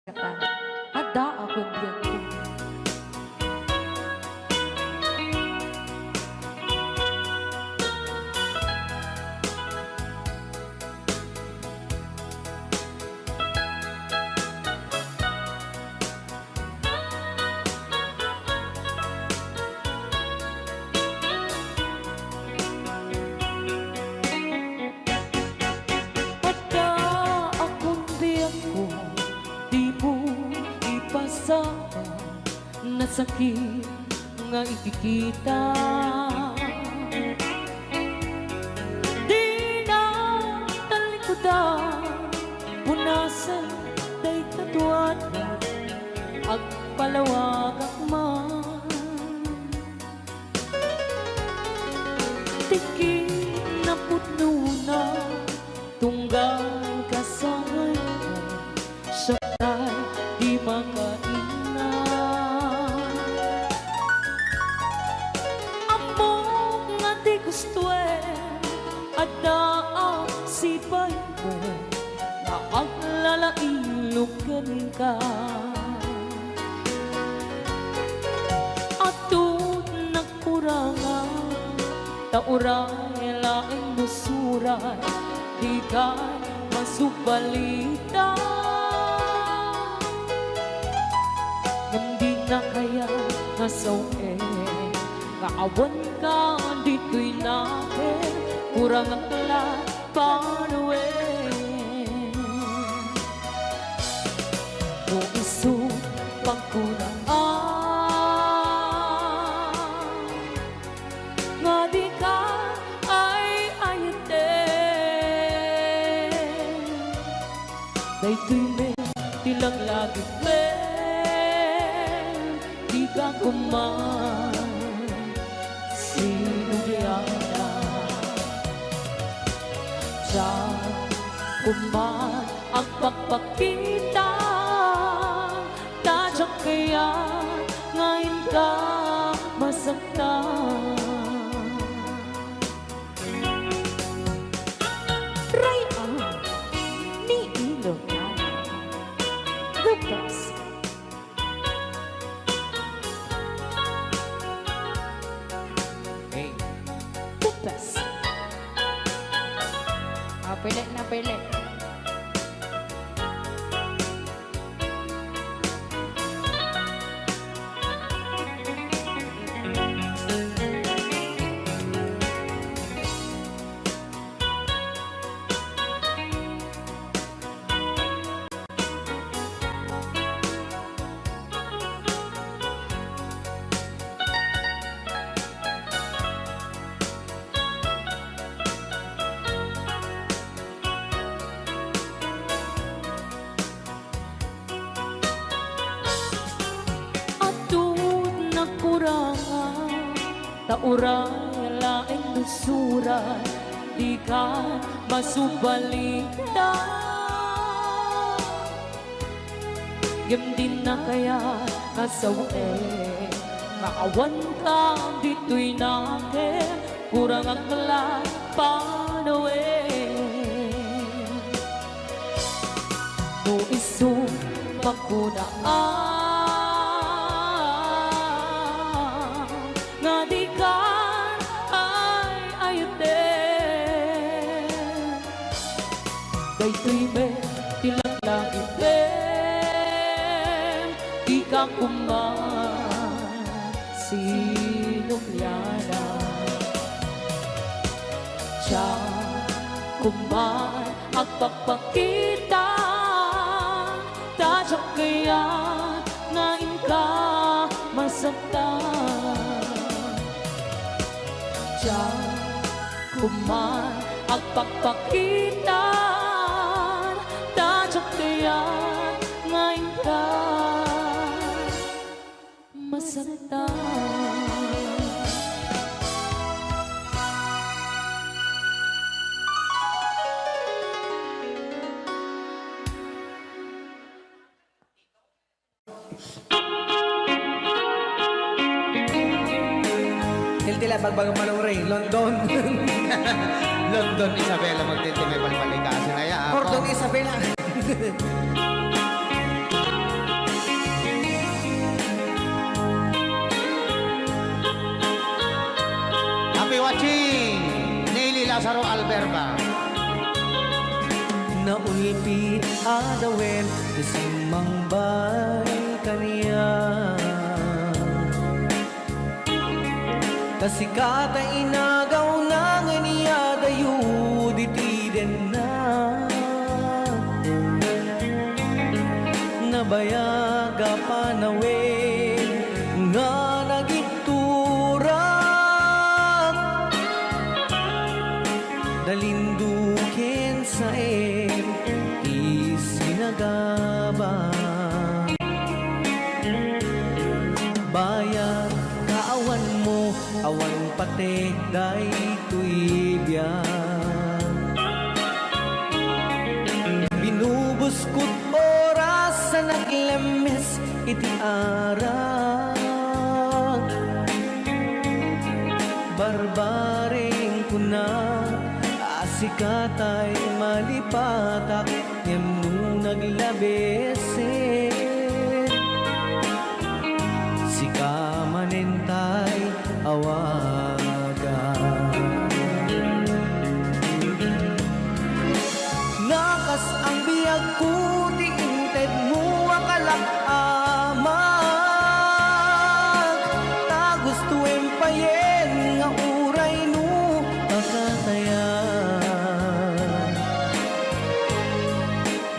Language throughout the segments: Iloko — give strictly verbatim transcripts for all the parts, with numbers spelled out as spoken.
Adda a kundianko. Adda a kundianko, dimo ipasama, nasakit nga ikikita. Dina talikudan, punasen dayta tuatna, agpalawagak man. Ti kinapudnona, tunggal kasangaymo, siak ti makainna. Ammok nga ti gustoem, adda a sipaymo, nga aglalailog kenka. Aton nagkurangan, ta uray laeng no surat, dika masubalitan. Ngem dina kayat nga sawen, nga awanka ditoy nakem, kurangak la panawen. No isu pagkunaan nga dika ay-ayaten, daytoy met ti laglagipem, dika koma sinubliana. Diak koma agpakpakita, ta diak kayat nga inka masaktan. Ray-an ni Ilocano. The best. Hey. The best. Ah, pili na, pili. Aton nagkurangan, ta uray laeng no surat, dika masubalitan. Ngem dina kayat nga sawen, nga awanka ditoy nakem, kurangak la panawen. No isu pagkunaan nga dika ay-ayaten, daytoy met ti laglagipem, dika koma sinubliana. Diak koma agpakpakita, ta diak kayat nga inka masaktan. Diak koma agpakpakita, ta diak kayat nga inka masaktan. Tiltila, pagbaga malungre, London. London, Isabela, magtilti may balbalikasin. Aya, Cordon, Isabela. Ni Nelly Lazaro Alberba. Naulpit a dawen ti simmangbay kaniak. Ta sika ta inagawna nga nia dayo diti denna. Nabayag a panawen nga nagiturak. Dalinduken saem ti sinagaba. Bayat kaawanmo, awan patek daytoy biag. Binubuskot oras a naglemmes iti arak. Barbareng kuna a sika tay malipatak, ngem no naglabesen, sika manen tay awagan. Nakas ang biagko ti intedmo a kalak-amak. Ta gustoem payen nga uray no pakatayan.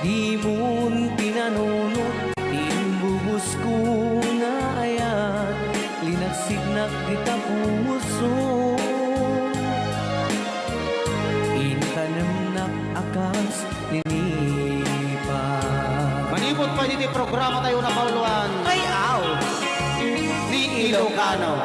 Dimon pinanunot ti imbubusko nga ayat, linagsidnak dita puso. Intanemnak a kas linipa. Manipud pay diti programa tayo na kauluan. Ay, aw! Ni Ilocano.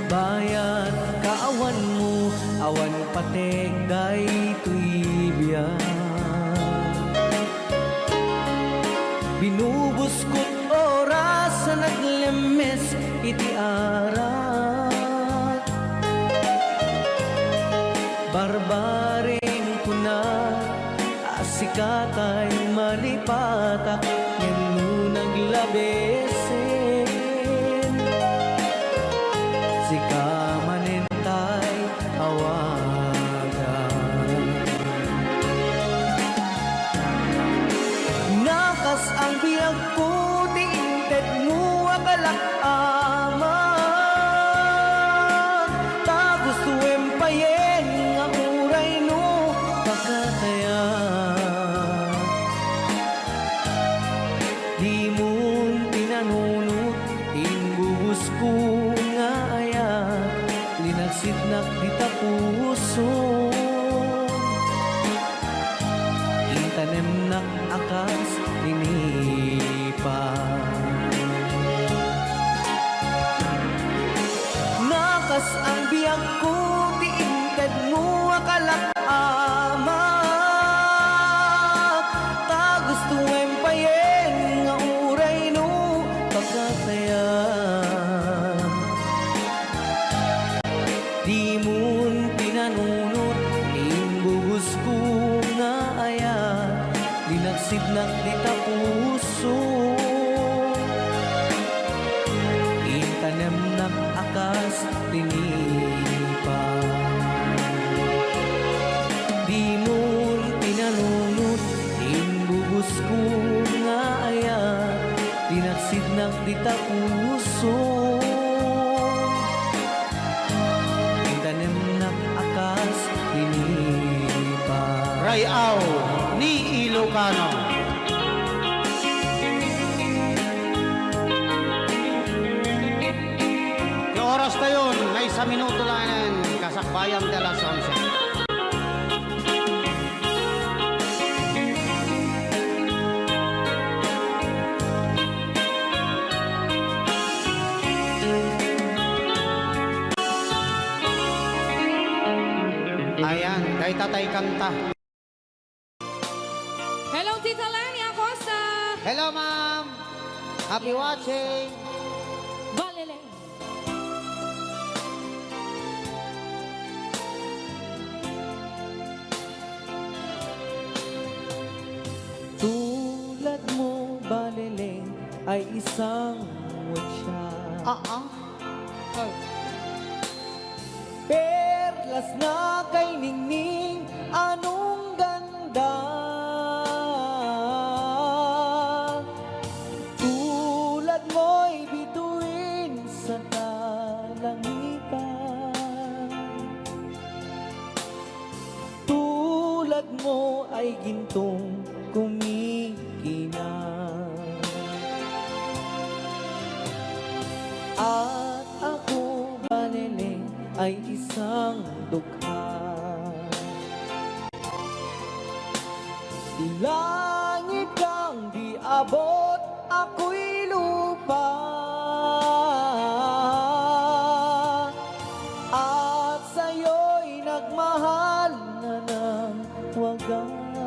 Bayat kaawanmo, awan patek daytoy biag. Binubuskot oras a naglemmes iti arak. Barbareng kuna a sika tay malipatak, ngem no naglabesen, sika manen tay awagan. Nakas ang biagko ti intedmo a kalak-amak. Ta gustoem payen nga uray no pakatayan. Dimon pinanunot ti imbubusko nga ayat, linagsidnak dita puso. Intanemnak a kas linipa. Nakas ang biagko ti intedmo a kalak-amak. Ta gustoem payen nga uray no pakatayan. Dimon pinanunot ti imbubusko nga ayat, linagsidnak dita puso. Intanemnak a kas linipa. Dimon pinanunot ti imbubusko nga ayat, linagsidnak dita puso. Intanemnak a kas linipa. Ray-aw ni Ilocano. Ti oras tayon, maysa minuto laeng kasakbayan ti alas onse. Ayan, dayta tay kanta. Hello, Tita Lani Acosta. Hello, ma'am. Happy watching. ay isang wetsa. Ah, ah. Ay. Perlas na kay ningning, anong ganda. Tulad mo'y bituin sa kalangitan. Tulad mo ay gintong kumikinang. At ako, Balele, ay isang dukha. Langit kang di abot, ako'y lupa. At sa'yo'y nagmahal na ng wagas.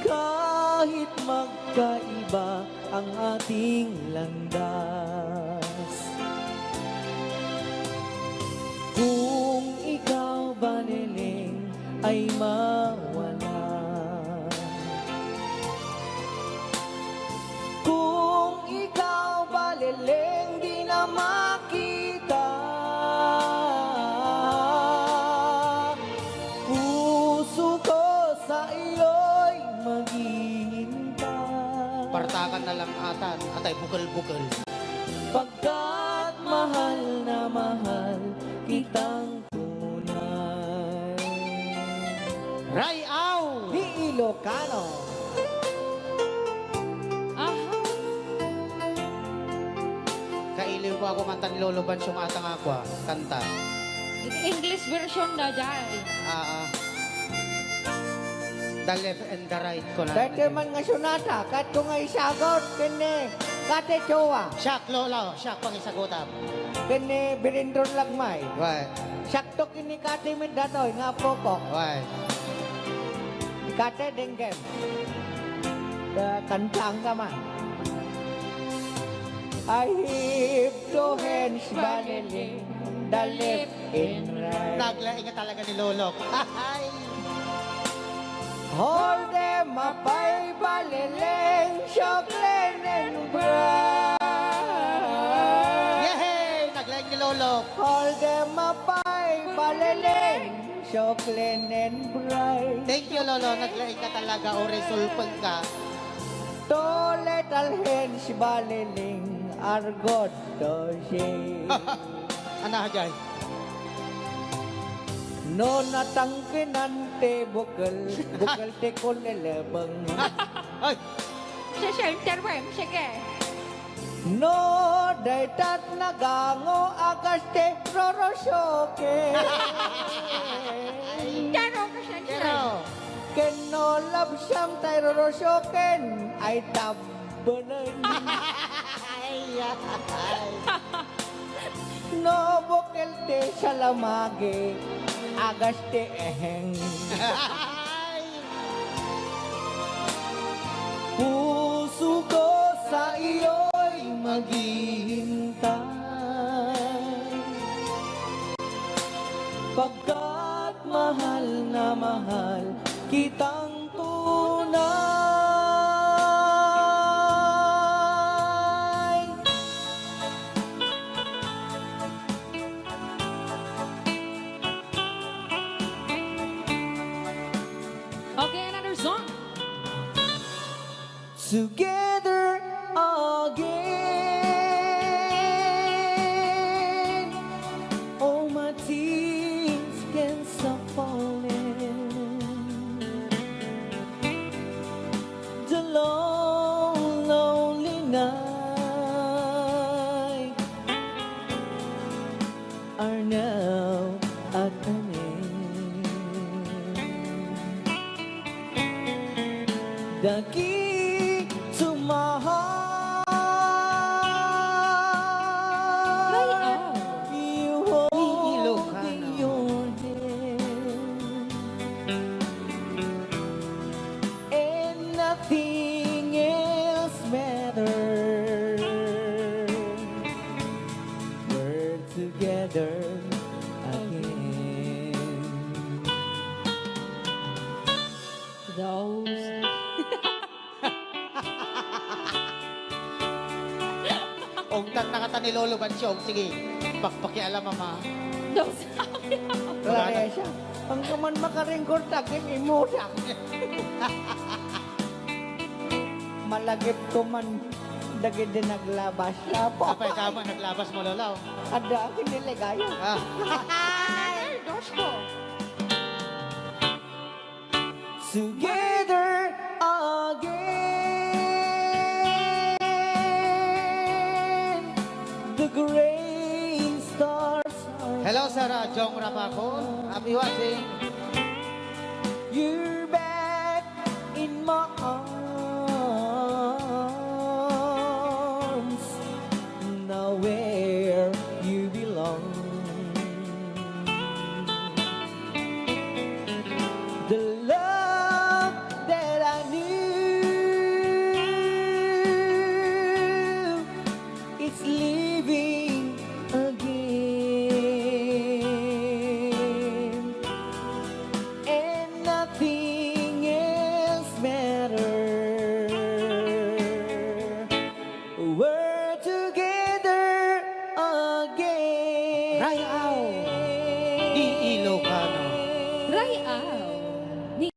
Kahit magkaiba ang ating landas. Kung ikaw, Baleleng, ay mawala. Kung ikaw, Baleleng, di na makita, puso ko sa iyo'y maghihintay. Partakan na lang atan, atay bukel-bukel. Pagkat mahal na mahal kitang tunay. Ray-aw! Ni Ilocano. Aha. Kailiw ko ako kanta ni Lolo Bansyong ata nga ako, ah, kanta. English version na, Jai. Ah, ah. The left and the right ko na. Dati man nga sonata, kat ko nga isagot, kini, kati Chua. Siak, Lolo, siak pangisagutam. Kini Birindron Lagmay. Right. Siak to kini kati met datoy nga pokok. Right. Kati Denggem. Kantang naman. I have two hands, Balele, the left and right. Naglaing nga talaga ni Lolo. Ay! Hold them up high, Baleleng, so clean and bright. Yehey! Naglaing ni Lolo. Hold them up high, Baleleng, so clean and bright. Thank you, Lolo. Naglaing ka talaga. Uray sulpeng ka. Two little hands, Baleleng, are good to see. Ana, Jai? No natangkinan ti bukel, bukel ti kulilibeng. Ay! Sa center, Wem, sige. No daytat nagango a kas ti rorosoken. Pero, kasi, Pero, ken no labsam tay rorosoken, ay tab- Balay. Ay, ay. No bukel ti salamagi, agas ti eheng. Ay. Puso ko sa iyo'y maghihintay. Pagkat mahal na mahal kitang tunay. Okay, another song. Together again. All my tears can stop falling. The long, lonely night are now at an end. The key to my heart, you hold in your hand. And nothing else matters. We're together again. Those. Tagna kata ni Lolo Bansyog. Sige, pakpakialam, Mama. Daw sabi. Claresia, ang kaman makaringkor ta, kim imuda. Malagip ko man dagiti naglabas. Apo. Apay ka man naglabas mo, Lolo? Adda, akin ni Ligaya. Ah. Ay, dos ko. Together again, the great stars are Hello, Sarah Jong Rapacon. Happy watching. You're back in my arms. Now where you belong. The love that I knew is living again, and nothing else matters. We're together again. Ray-aw ni Ilocano. Ray-aw ni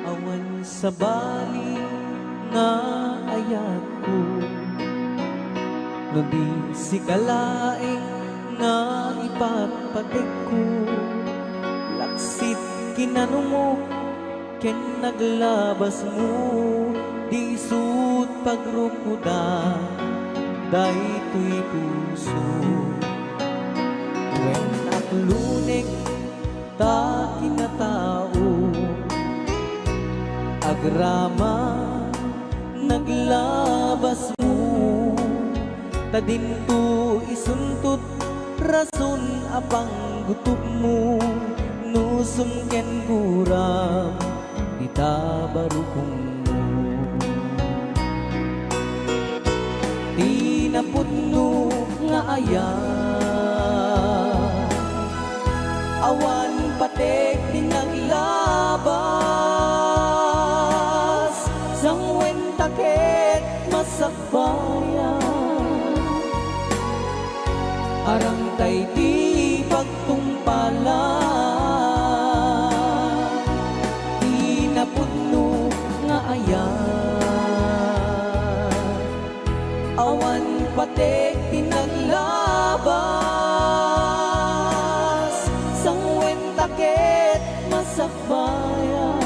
Awan sabali nga ayatko, no di sika laeng nga ipatpategko. Laksit kinanumok ken naglabasmo, di isut' pagrukoda daytoy puso. Wen, aklunek ta kinatao, agrama naglabasmo, ta dinto isuntot rason a panggutopmo, nusum ken guram dita barukongmo. Ti napudno nga ayat, awan pateg ti naglabas, sanguen ta ket masakbayan. Arangtay ti pagtungpalan, ti napudno nga ayat. Awan pateg ti naglabas, sanguen ta ket masakbayan.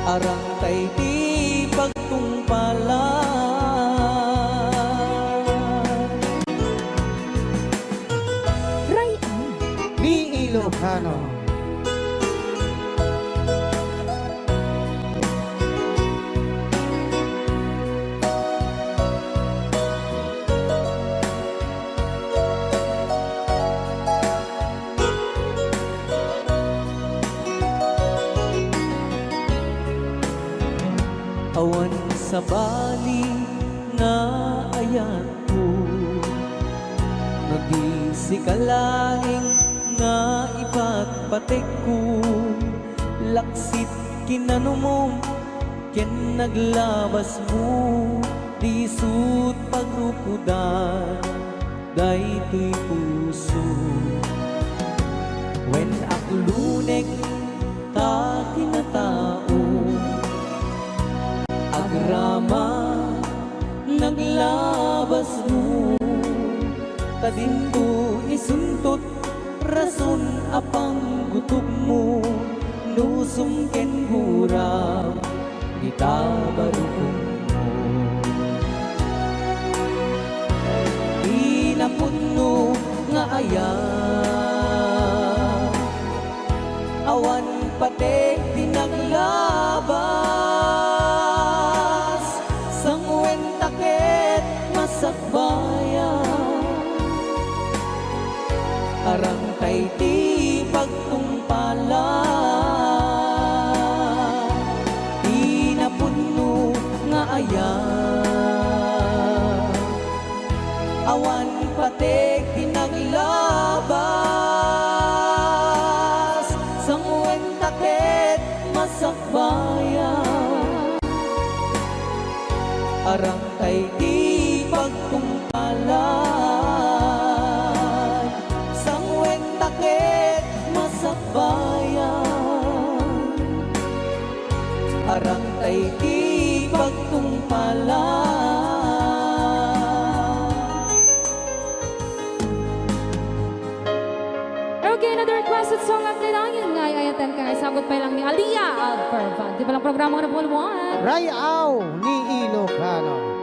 Arangtay ti pagtungpalan. Ray-aw ni Ilocano. Awan sabali nga ayatko, no di sika laeng nga ipatpategko. Laksit kinanumom ken naglabasmo, di isut' pagrukodan daytoy puso. Wen, aklunek ta kinatao, agrama naglabasmo, ta dinto isuntot rason a panggutopmo, nusum ken guram dita barukongmo. Ti napudno nga ayat, awan pateg ti naglabas, sanguen ta ket masakbayan. Arangtay Arang tay ti pagtungpalan, sangwenta ket masakbayan. Arang tay ti pagtungpalan. Okay, another requested song, Agnanayon nga ay-ayatenka, nga isagutpay lang ni Aliyah Alpervan. Di ba lang programa nga napulmuan? Ray-aw ni Ilocano.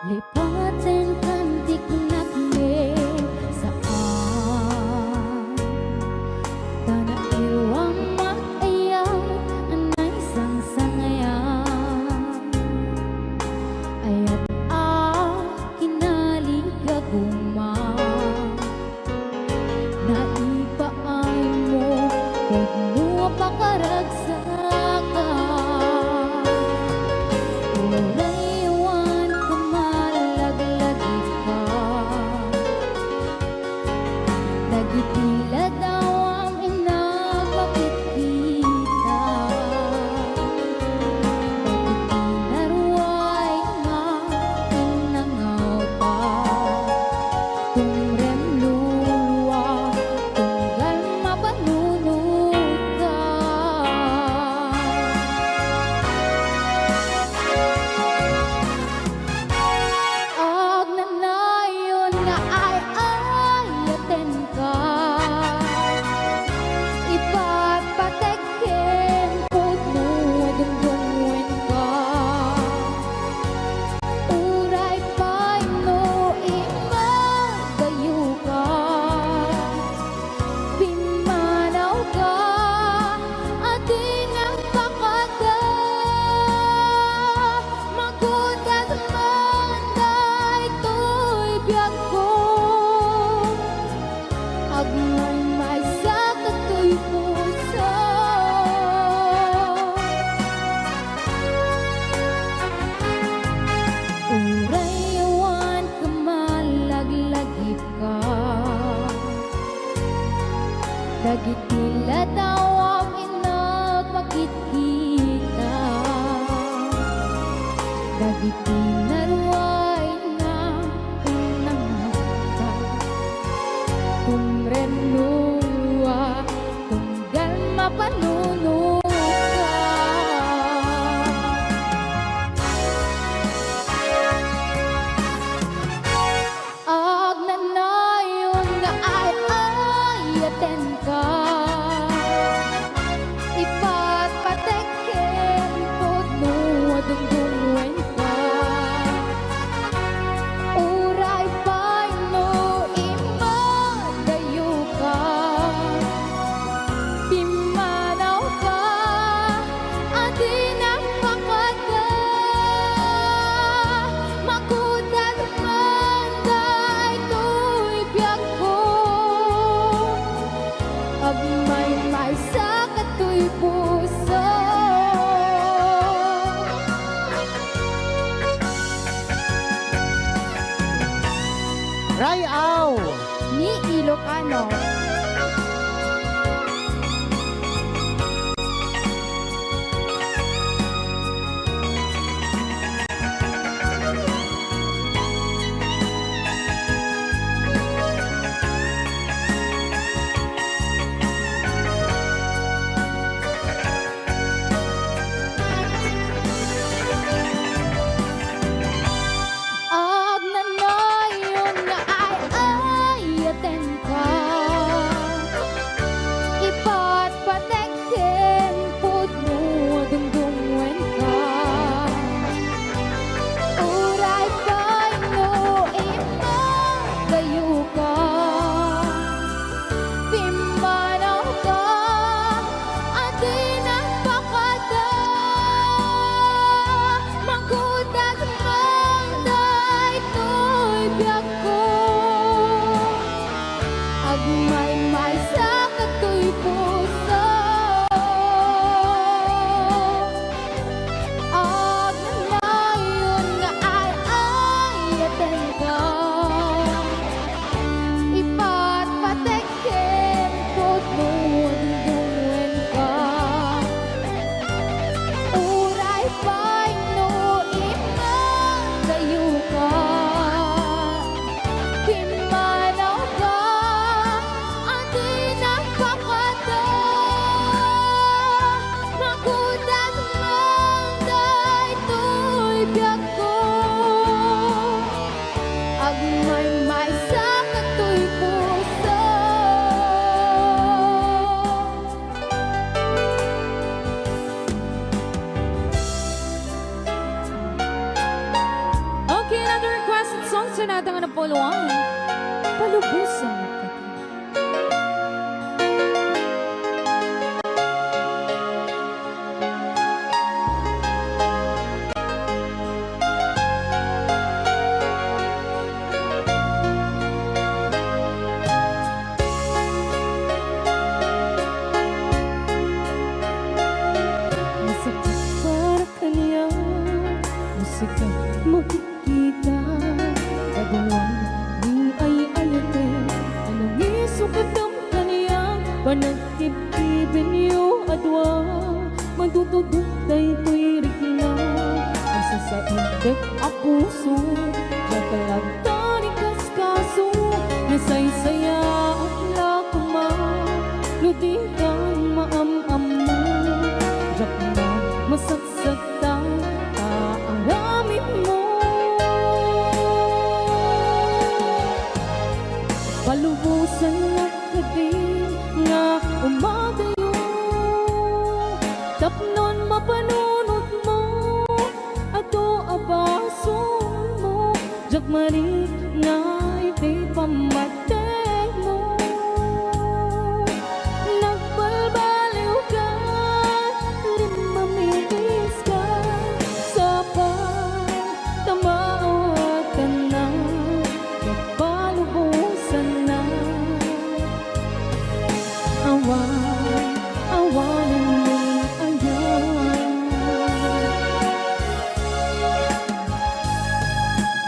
Lipaten kan tiknak mi saan, ta naiwam mat-ayam a naisangsangayan. Ayat a kinaligaguman. Naipaaymo pudno a pakaragsakan. Uray awan ka, malaglagipka. Dagiti ladawam innak makitkita. Dagiti naruay nga innangawta. Tumrem lulua, tunggal mapanunotka. Agnanayon nga ay-ayatenka. Ipatpatek ken pudno a dungdungenka. Uray pay no immadayoka, pimmanawka a dinak pakada. Magudas man daytoy biagko. Agmaymaysa daytoy puso. Uray awan ka, malaglagipka. Dagiti ladawam innak makitkita. Dagiti naruay nga innangawta. Tumrem lulua, tunggal mapanunotka. Agnanayon nga ay-ayatenka. Ipatpatek ken pudno a dungdungenka. Uray pay no immadayoka, pimmanawka a dinak pakada. Magudas man daytoy biagko. Agmaymaysa daytoy puso. Ray-aw ni Ilocano. Agnanayon nga ay-ayatenka. Sonata nga napuluan. Palubosan. Masakit para kaniak, masakit makikita. Kaduam ni ay-ayatek, anang isukatam kaniak, panagkibkibenyo a dua. Matutudok daytoy rikna, ang sasaibek a puso, diak latta ni kaskaso, nasaysayaat la koma, no dikan maam-ammo, diak man masaksak ta aramidmo. Palubosannak kadi nga umadayo, tapnon mapanunotmo, adu a basolmo, diak marikna iti pammatikmo. Nagbalbaliwka, limmamiiska, sapay ta maawatanna ket palubosanna. Awan, awanen ni aya.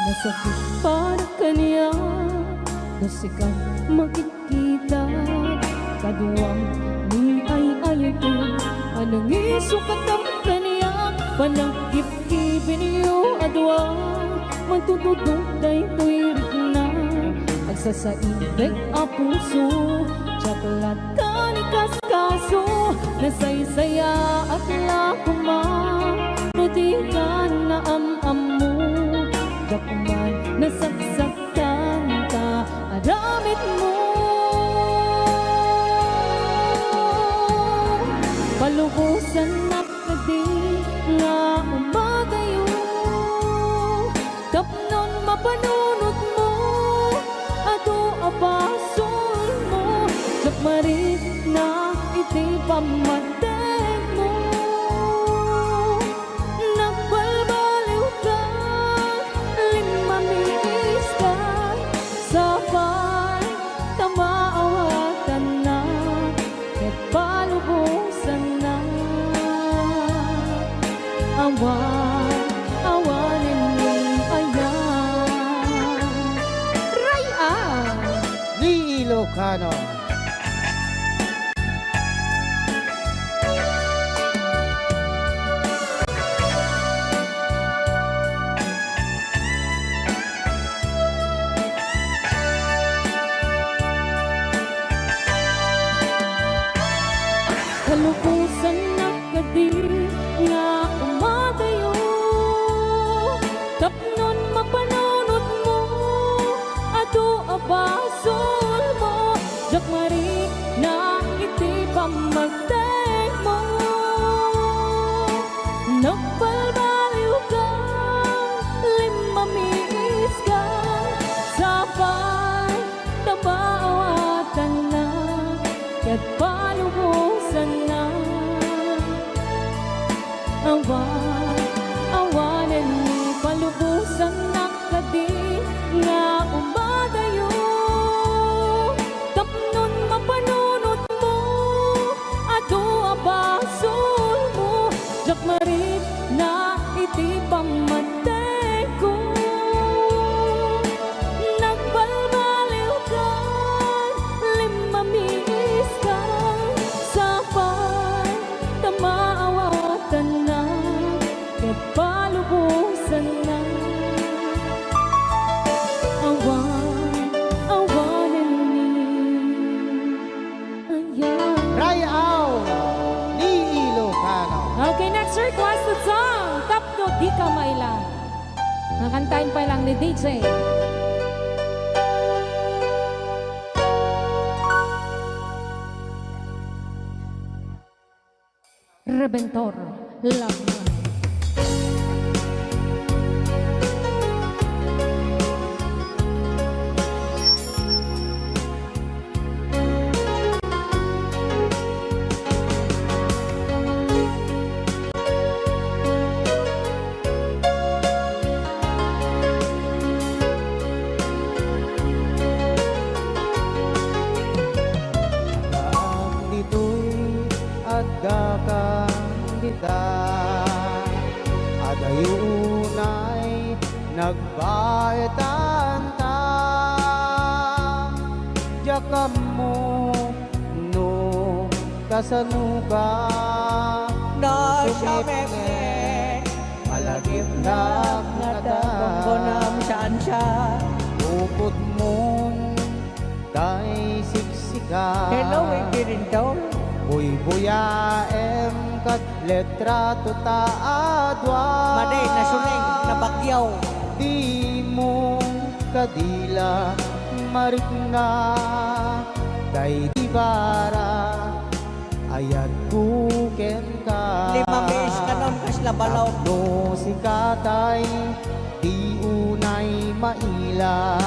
Masakit para kaniak, no sika makit- kita. Kaduam ni ay-ayatek, anang isukatam kaniak, panagkibkibenyo a dua. Matutudok daytoy rikna, agsasaibek a puso, diak latta ni kaskaso, nasaysayaat la koma, no dikan naam-ammo, diak man nasaksak- tan ta aramidmo. Palubosannak kadi nga umadayo, tapnon mapanunotmo, adu a basolmo, diak marikna iti pammatikmo. Nagbalbaliwka, limmamiiska, sapay ta maawatanna ket palubosanna. Awan, awanen ni aya. Ray-am! Ni Ilocano. Kalubosannak kadi nga umadayo, tapnon mapanunotmo, adu a basolmo, diak marikna iti pammatikmo. Nagbalbaliwka, limmamiiska, sapay ta maawatanna ket palubosanna. Awan, awanen ni palubosannak kadi nga umadayo, tapnon mapanunotmo, adu a basolmo, diak marikna iti pammatikko. Nagbalbaliwka, limmamiiska, sapay ta maawatanna ket palubosanna. Awan, awanen ni aya. Ray-am ni Ilocano. Okay, next request song, Tapno Di Ka Maila. Kakantaen pay lang ni D J Rebentor, Love Mo. Adayo unay nagbaetan ta, diak ammo no kasano ka. No, sumipnget, sumipnget, malagipnak ngata. Gunggonam saan siya. Upotmon tay siksika. Hello, Winky Rindol. Buybuyaem kat litrato ta a dua. Madi, nasuling, nabagyaw. Dimo kadi la marikna, daydi bara, ayatko kenka. Lima beses ka nun, kasla balaw. Tapno sika tay, di unay maila.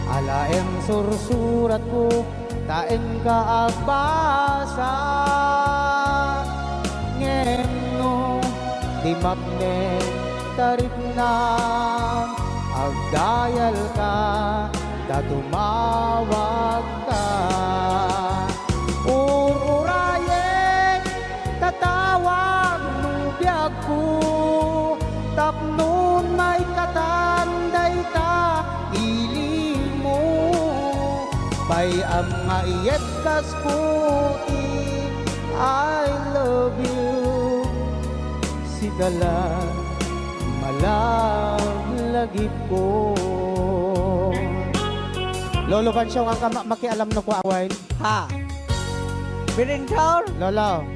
Alaem sursuratko, ta inka agbasa. Ngem no di mapnek ta riknam, agdayalka ta tumawagka. Ur-urayek, tatawag no biagko, tapnon maikatan dayta ilinmo. Bay-am nga iyebkasko ti I love you. Sika la, malaglagipko. Lolo Bansyong, ang kama-, makialam no kua awain? Ha? Birintor? Lolo.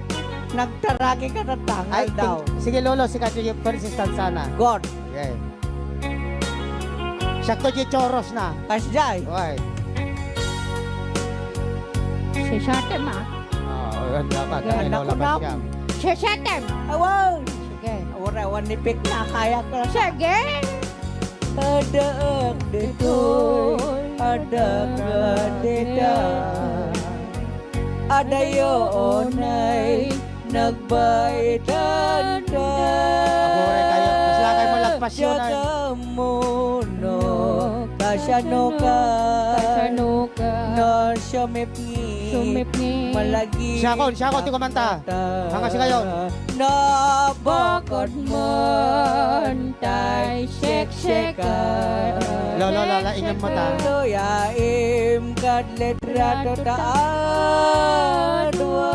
Nagtaragi ka na tangal. Ay, daw. Ting-, sige, Lolo, sika ti persistan sana. God. Okay. Siak to di choros na. Kasjay. Oy. Sisatem, ah. Oo, yun dapat. Yan, ano, ako labas na. Siya. Sisatem. Awan. Sige. Awan, awan, nipik na, kaya ko. Sige. Addaak ditoy, addaak dita. Adayo unay nagbaetan ta. Aguray kayo. Kasla kayo malagpas yun, ay. Diak ammo no kasano ka. Kasano ka. No, sumipngi. Sumipngi. Malagip. Siakon, siakon, ti kumanta. Hanga si kayo. Nabakod man tay sekseka. Lo, lo, lo, lo, ingem mo ta. Tuyaim kad litrato ta a dua.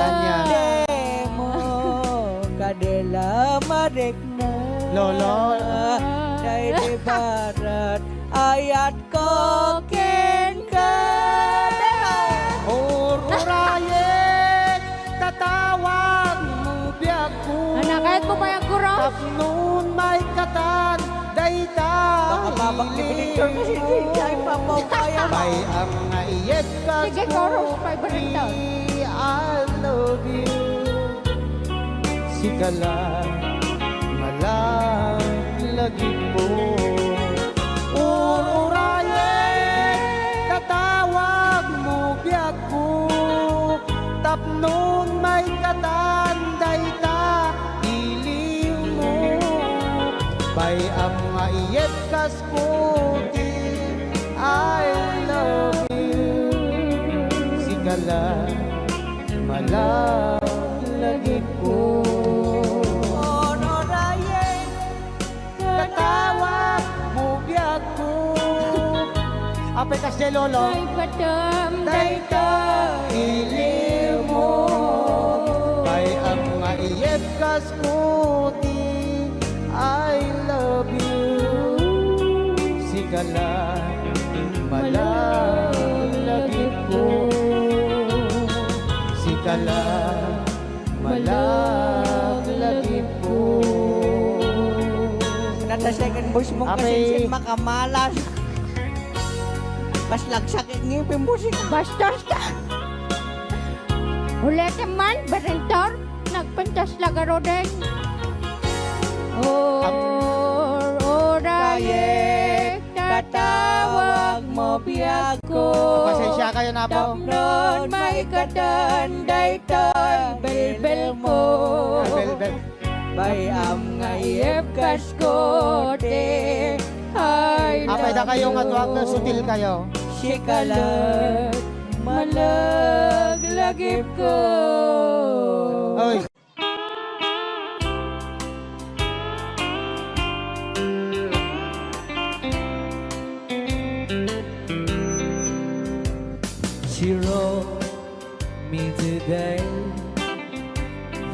Ania? Dimo kadila marikna. Lo, lo. Daydi barat ayat ko kenka. Ur-urayek, tatawag mo biagko. Anak, kahit mo pa yung kurong. Tapnon maikatan, dayta. Baka babak ni Victor kasi hindi siya ipapaupayan. Bay-am nga iyebkas. Sige, ko chorus, five hundred ti daw. I love you. Sika la, malaglagipko. Ur-urayek, tatawag mo biagko. Tapnon maikatan dayta iliwmo. Bay-am nga iyebkasko ti I love you. Sika la, malaglagipko. Ur-urayek, tatawag mo biagko. Apay kasdiay, Lolo? Ay, padam, dayta iliwmo. Bay-am nga iyebkasko ti I love you. Sika la, malaglagipko. Sika la, malaglagipko. Nata second voice mo kasi makamalas. Mas lagsakit ngipin mo si Bastos ka. Ulitin man, Berentor. Nagpintas la garuden. Ur-urayek, tatawag mo biagko. Pasensya kayo na po. Tapnon maikatan daytoy belbel mo. Ah, belbel. Bay-am nga iyebkasko ti I love you. Apay da kayo nga tuwag, sutil kayo. Sika la, malaglagipko. Oy.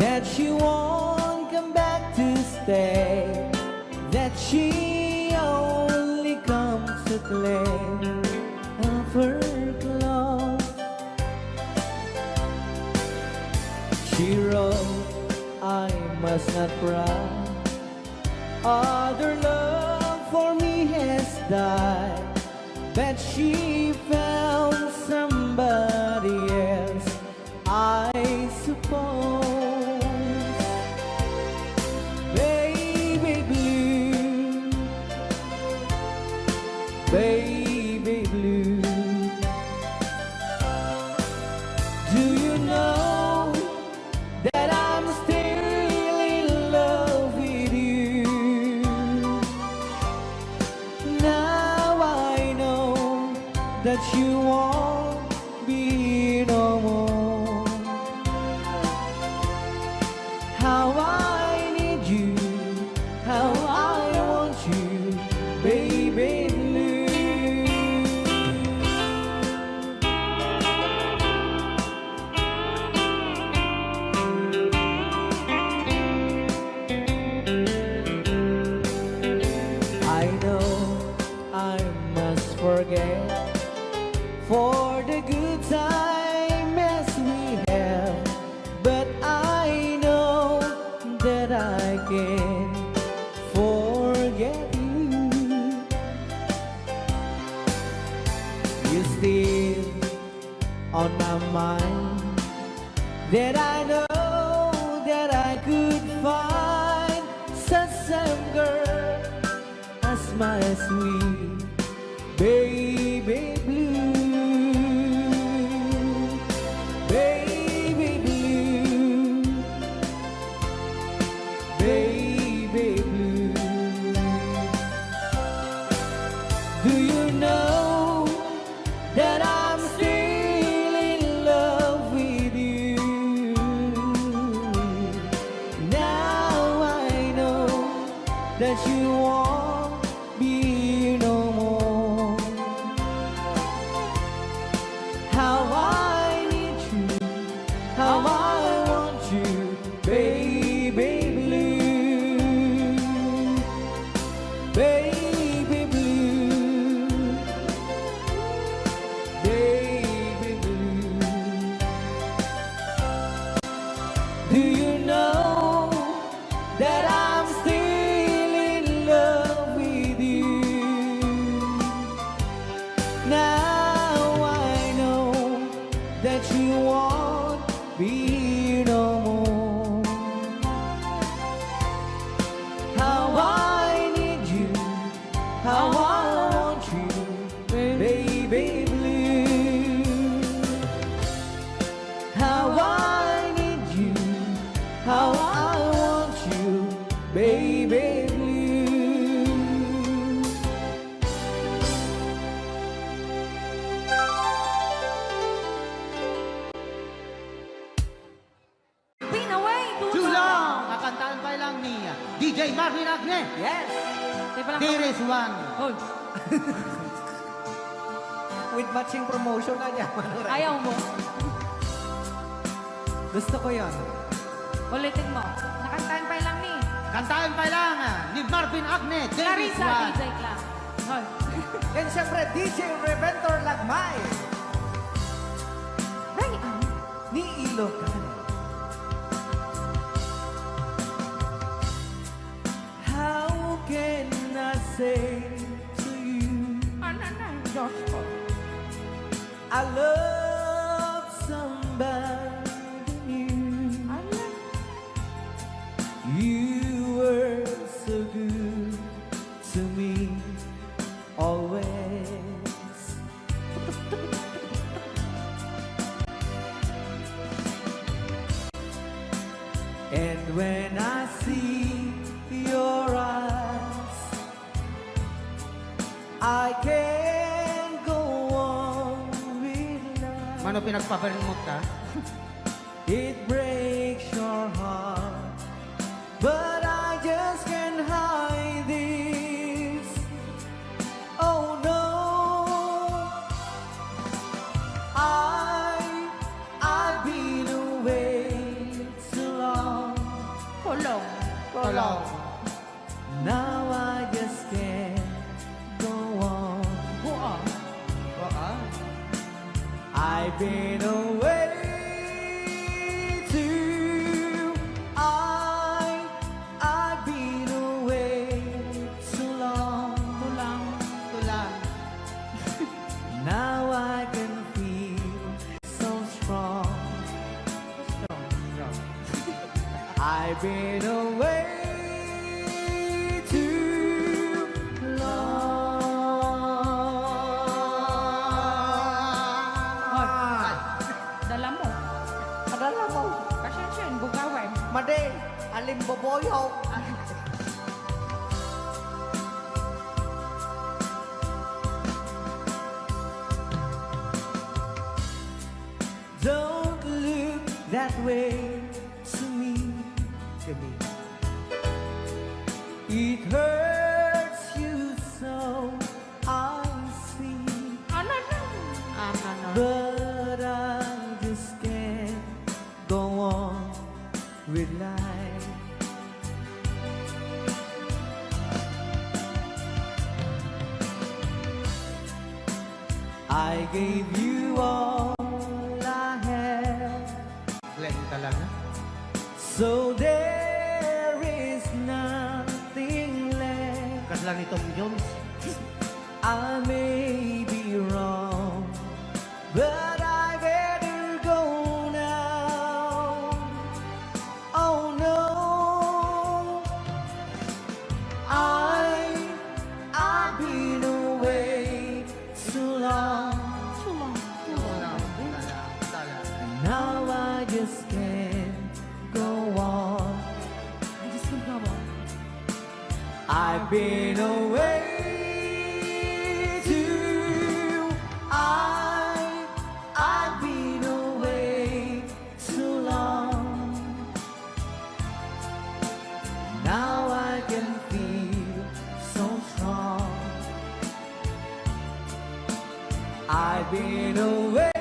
that she won't come back to stay, that she only comes to play of her clothes. She wrote, "I must not cry. Other love for me has died." But she found somebody else, I suppose. Baby blue, baby blue, do you know that I'm still in love with you? Now I know that you won't be no more. How I need you, how I want you, baby blue. I know I must forget for the good time as we have, but I know that I can forget you. You still on my mind, that I know that I could find such same girl as my sweet baby blue, baby blue, baby blue. Do you know that I'm still in love with you? Now I know that you won't be no more. How I need you, how I want you, baby blue, baby blue, baby blue. Do you know that I'm still in love with you? Now I know that you won't be no more. How I need you, how I want you, baby blue. How I need you, how I want you, baby blue. Pinaway, too long. Too long. Kakantaan pay lang ni D J Marvin Agne. Yes. Tayo pa lang. There is one. Hold. With matching promotion na niya, Manoy. Ayaw mo. Gusto ko yon. Ulitin mo. Nakantaan pay lang ni. Kantaan pay lang, ah, ni Marvin Agne, There is Clarissa, one. D J Cla-, Hold. And syempre, D J Reventor Lagmay. Brian. Ni Ilocano. How can I say to you, ano na, Diyos ko? I love somebody new. Ano? You were so good to me always. And when I see your eyes, I can't go on with life. Mano, pinagpabarnmot ka? It breaks your heart, but I just can't hide this. Oh no, I, I've been away too long. Tulong. Tulong. Now I just can't go on. Go on. Go on. I've been away too, I, I've been away too long. Too long. Too long. Now I can feel so strong. Strong, strong. I've been away too long. Hoy, dala mo. Padala mo. Pasensya, bugawan. Madi, alimboboyo. Don't look that way to me. To me. It hurts you so, I see. Ano na? Ano na? But I just can't go on with life. I gave you all I have. Glenn talaga. So there is nothing left. Kasla ni Tom Jones. I may be wrong, but I better go now. Oh no, I, I've been away too long. Too long, too long. Too long, too long. And now I just can't go on. I just can't go on. I've been away too, I, I've been away too long. Now I can feel so strong. I've been away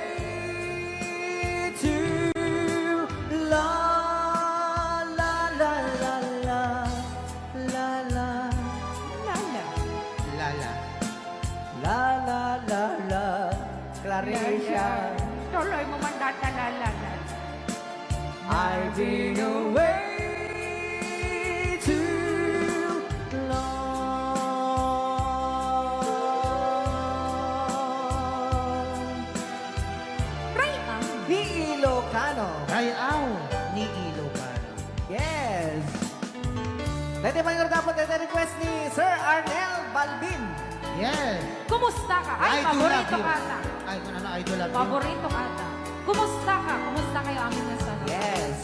too long. La, la, la, la, la, la. Lala. Lala. La, la, la, la. Claricia. Lala. Tuloy mo man data, lala, lala. I've been away too long. Ray-aw ni Ilocano. Ray-aw ni Ilocano. Yes. Daytoy pay nga dapat, daytoy request ni Sir Arnel Balbin. Yes. Kumusta ka? Ay, I do love paborito you. Ka ata. Ay, ano, I do love you. Paborito ka ata. Kumusta ka? Kumusta kayo amin nga sana? Yes.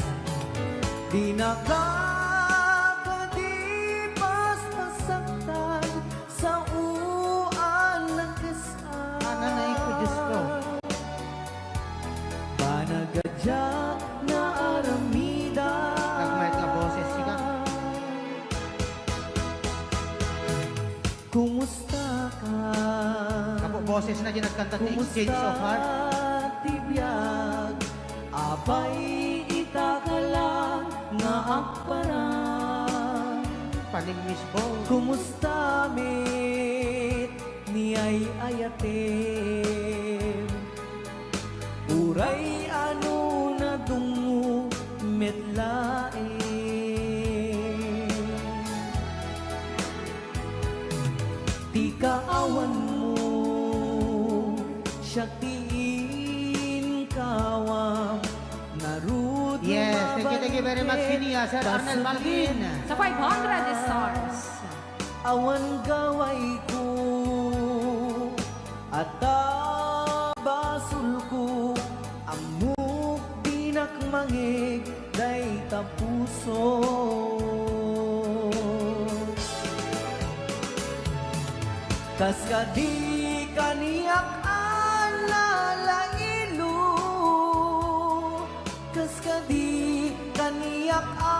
Di nakakadipas masaktan sa uan na kasal. Ananay ko, Diyos ko. Banag a diak naaramidan. Nagmayat nga boses, sika. Kumusta ka? Kapo boses na di nagkanta ti Exchange of Heart. Kumusta ti biag? Apay ita ka lang nga agparang? Paning Miss Bo. Kumusta met ni ay-ayatem? Uray ano nadungmo met laeng. Ti kaawanmo, siak ti inkawam, ngarud. Yes, thank you, thank you very much, Kinia, Sir Arnel Balbin. Sa five hundred stars. Awan gawayko, adda basolko, ammok dinak mangeg dayta puso. Kas kadi kaniak a nalailo, kas kadi kaniak a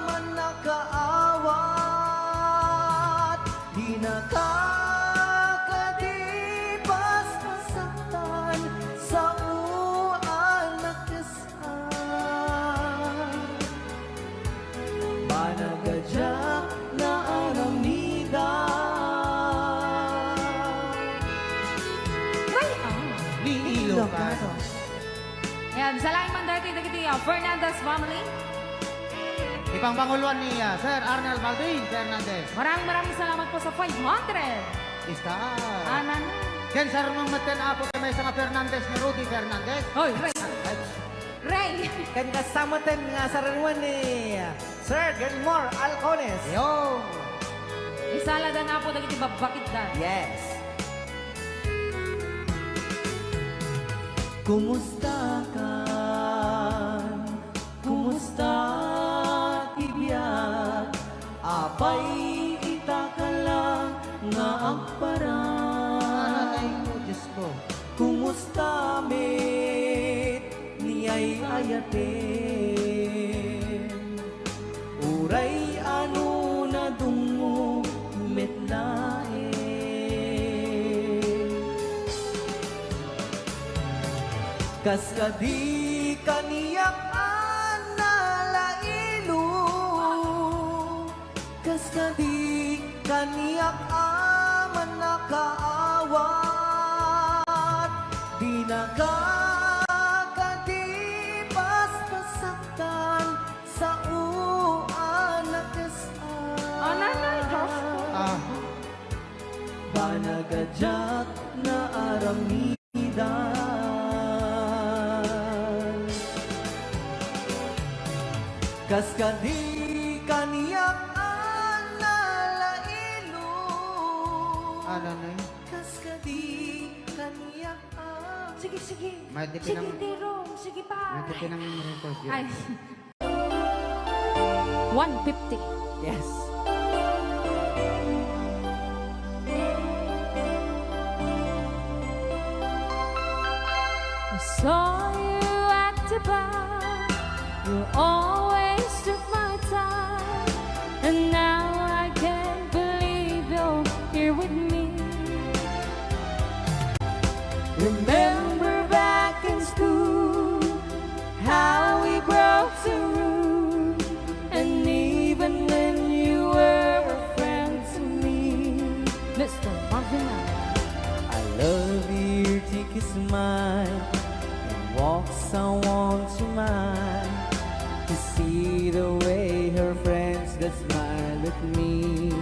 mannakaawat, dinaka kadi paspasakan sa uan a kasal. Salamat man daytoy dagiti, ah, Fernandez family. Ipangpanguloan ni, ah, Sir Arnel Balvin Fernandez. Maraming, maraming salamat po sa five hundred. Ista. Anan. Ken saruno metten, Apo, ti maysa nga Fernandez ni Rudy Fernandez. Hoy, Ray. Ay. Ray. Ken kasta metten nga sarunoen ni Sir Gilmore Alcones. Yo. Isaladan, Apo, dagiti babbakitda. Yes. Kumusta ka? Kumusta ti biag? Apay ita ka lang nga agparang? Ay, Diyos ko. Kumusta met ni ay-ayaten? Uray ano nadungmo met laeng. Kas kadi kaniak a nalailo, kas kadi kaniak a mannakaawat, dinaka kadi basta saktan, sao a nakes-an. Ah, nanay, Diyos ko. Ah. Banag a diak naaramidan. Kas kadi kaniak a nalailo. Ah, nanay. Kas kadi kaniak a. Sige, sige. May tipin Sige, ang Tirong. Sige pa. May tipin ang record yun. Ay. One fifty. Yes. I saw you at the bar. You always took my time. And now I can't believe you're here with me. Remember back in school, how we broke the rule, and even when you were a friend to me. Mister Marvin. I love your cheeky smile and walks I want to mine to see the way her friends that smile at me.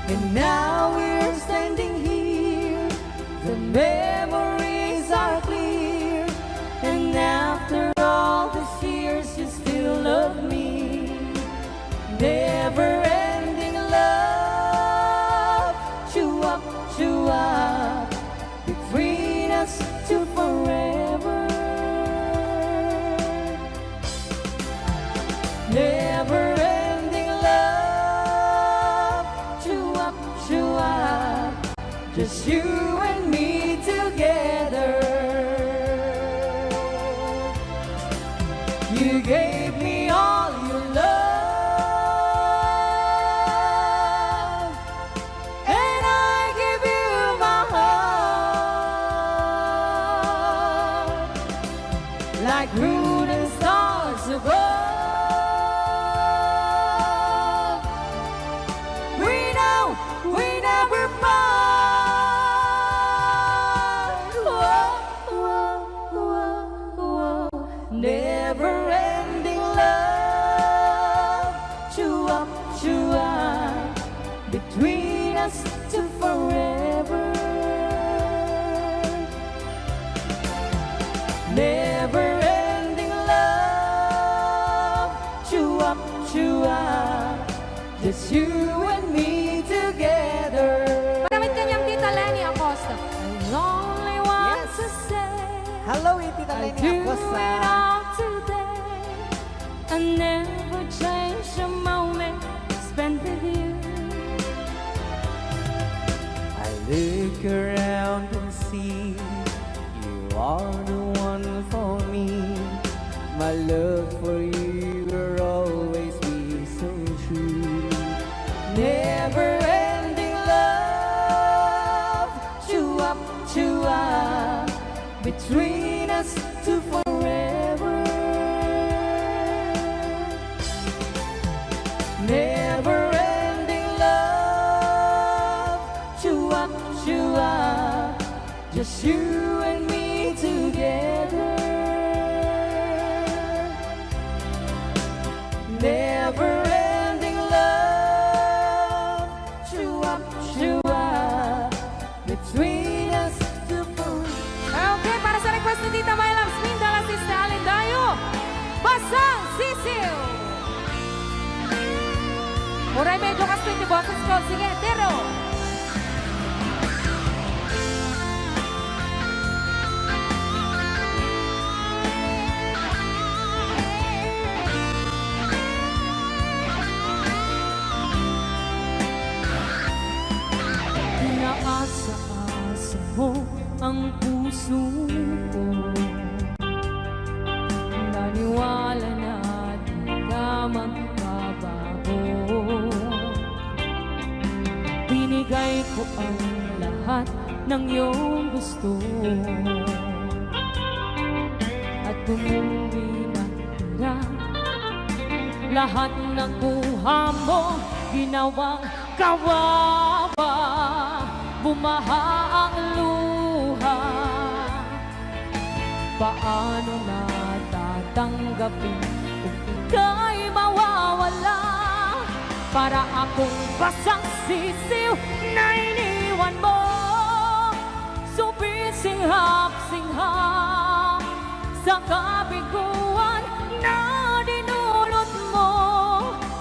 And now we're standing here, the memories are clear, and after all these years, you still love me. Never ending love, chew up, chew up, between us to forever. Never ending love, chew up, chew up, just you and me together. You gave me all your love, and I give you my heart, like moon and stars above. We know we never part. Whoa, whoa, whoa, whoa. Never ending love, chew up, chew up, between us to forever. Never ending love, chew up, chew up, just you and me together. Para met kaniam, Tita Leni Acosta. I only want Yes. to say, Hello, Tita I Leni do Acosta. it all today. I never change a moment spent with you. I look around and see you are the one for me. My love for you will always be so true. Never ending love, chew up, chew up, between us to forever. Never ending love, chew up, chew up, just you and me together. Never-ending love, true up, true up, between us to forever. Okay, para sa request ni Tita My Loves Minda, la Sista Allen Dayo, Basang Sisiw. Uray medyo kastoy ti boses ko. Sige, Tero. Pinaasa-asa mo ang puso ko. Naniwala na di ka magbabago. Binigay ko ang lahat ng iyong gusto. At kung hindi natira, lahat ng kuha mo, ginawang kawawa, bumaha ang luha. Paano na tatanggapin kung ika'y mawawala? Para akong basang sisiw na iniwan mo. Sumisinghap-singhap sa kabiguan na dinulot mo.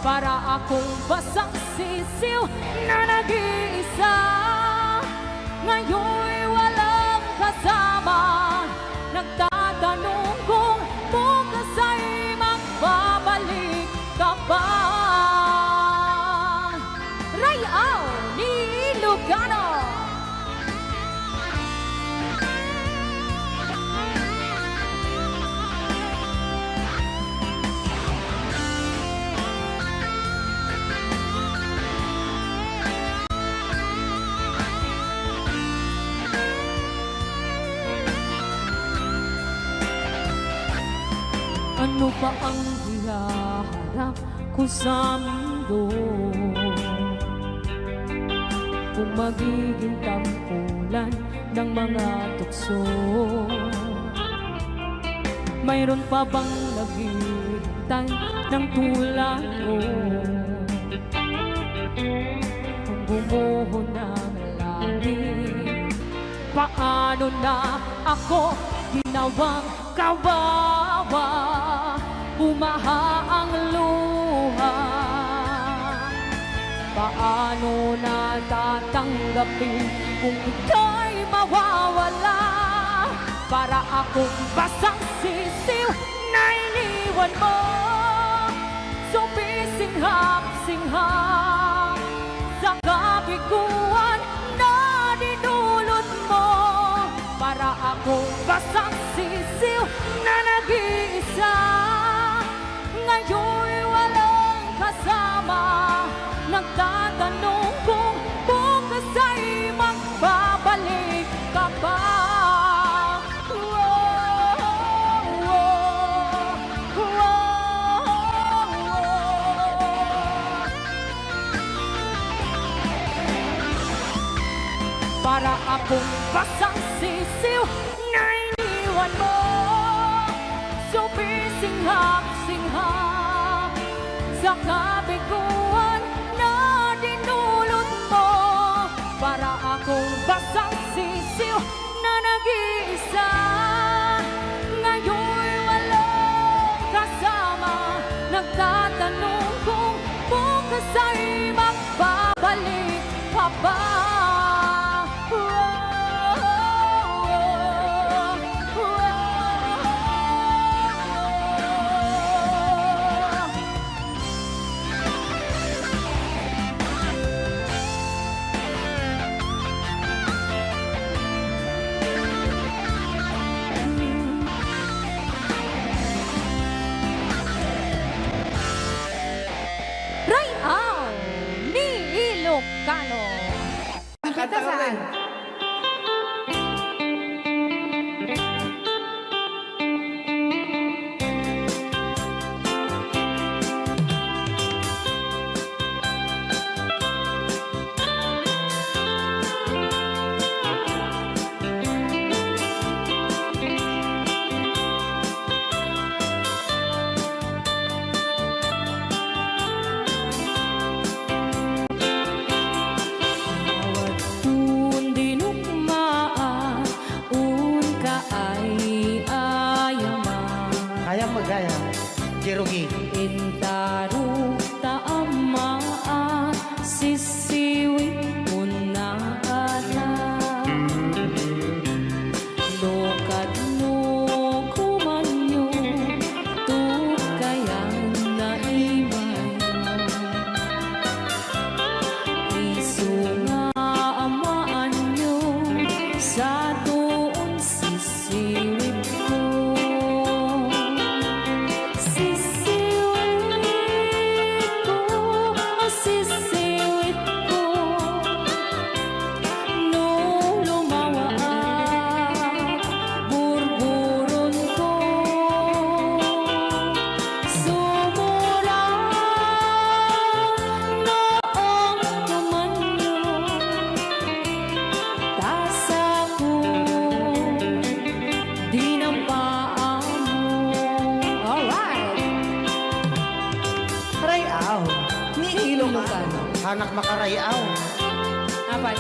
Para akong basang sisiw na nag-iisa, ngayon walang kasama. Nagtatanong kung bukas ay magbabalik ka pa. Rayaw ni Ilocano. Ano pa ang hihaharap ko sa mundo? Kung magiging tampulan ng mga tukso, mayroon pa bang naghihintay ng tulad ko? Kung gumuho ng langit, paano na ako ginawang kawawa? Bumaha ang luha. Paano na tatanggapin kung ika'y mawawala? Para akong basang sisiw na iniwan mo. Sumisinghap-singhap sa kabiguan na dinulot mo. Para akong basang sisiw na nag-iisa, ngayon walang kasama. Nagtatanong kung bukas ay magbabalik ka pa. Para akong basang sisiw na iniwan mo. Sumisinghap-singhap sa kabiguan na dinulot mo. Para akong basang sisiw na nag-iisa, ngayon walang kasama. Nagtatanong kung bukas ay magbabalik ka pa. Rayaw ni Ilocano. Kanta ka, saan? Intarok ta ammaak, sisiwit unna ata. No kadno komanyo, tukkayan na imayo. Isu nga ammaanyo, satoon sisiwitko. Sisiwitko, sisiwitko. No lumawaak, burburonko. Sumurang no agtumanyo, ta sako, dinampaammo. Alright! Ray-aw ni Ilocano. Hanak makarayaw. Apay?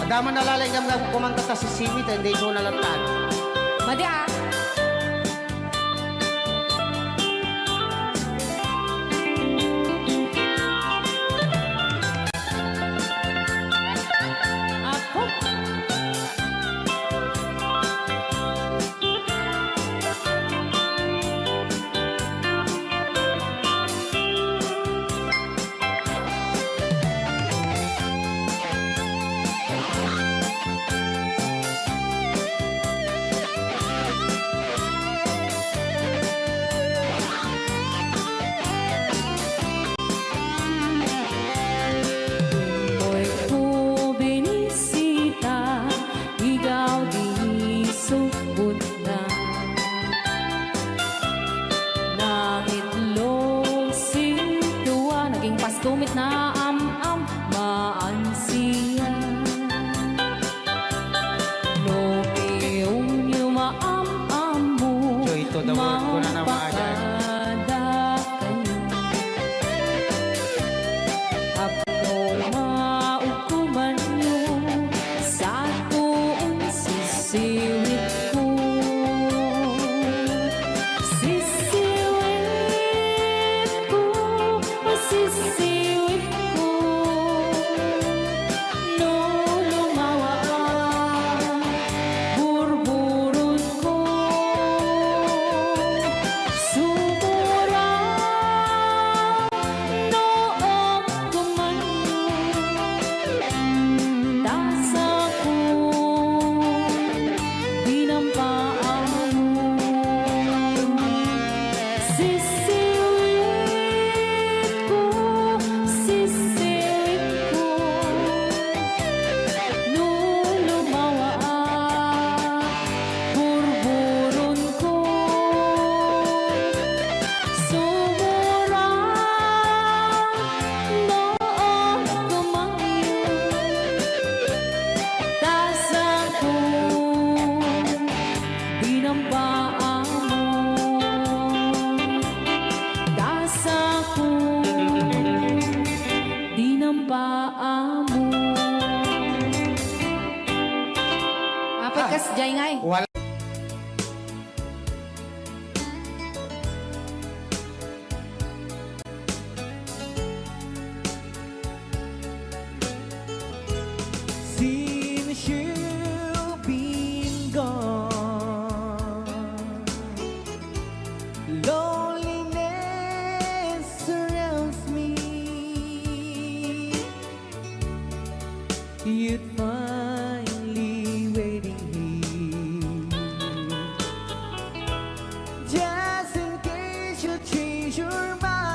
Adda man nalalaing gamgam kumanta ta sisiwit, hindi isu na latta. Madi, ah. Apo. Oy, ko binisita, igaw di subot na. Nangitlog sintua, naging pasto met na am-am, maan siya. No piyongyo maam-ammo, Joy to the world, kuna na, mga aday. Magpakada kayo. Apno maukumanyo, satoon sisiwitko. Sisiwitko, sisiwitko. No lumawaak, burburonko. Sumurang no agtumanyo, ta sako, dinampaammo. Sisiwitko, sisiwitko. No lumawaak, burburonko. Sumurang no agtumanyo, ta sako, dinampaammo. Ta sako, dinampaammo. Apay, ah, kas jay ngay? Wala. Since you've been gone, loneliness surrounds me. You'd finally waiting here. Just in case you change your mind,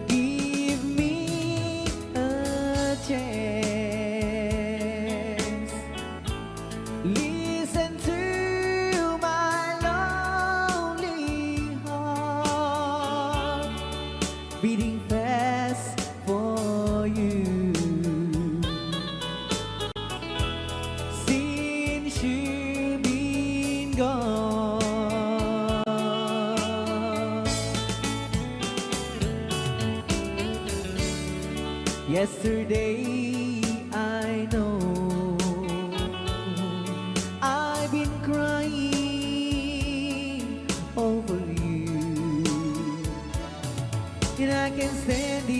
give me a chance. Listen to my lonely heart beating fast for you. Since you've been gone. Yesterday, I know I've been crying I can stand it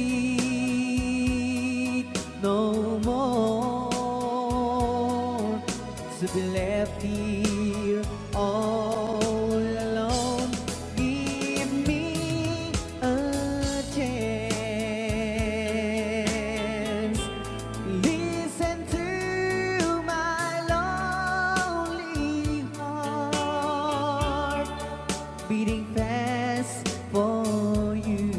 no more to be left here all alone. Give me a chance. Listen to my lonely heart beating fast for you.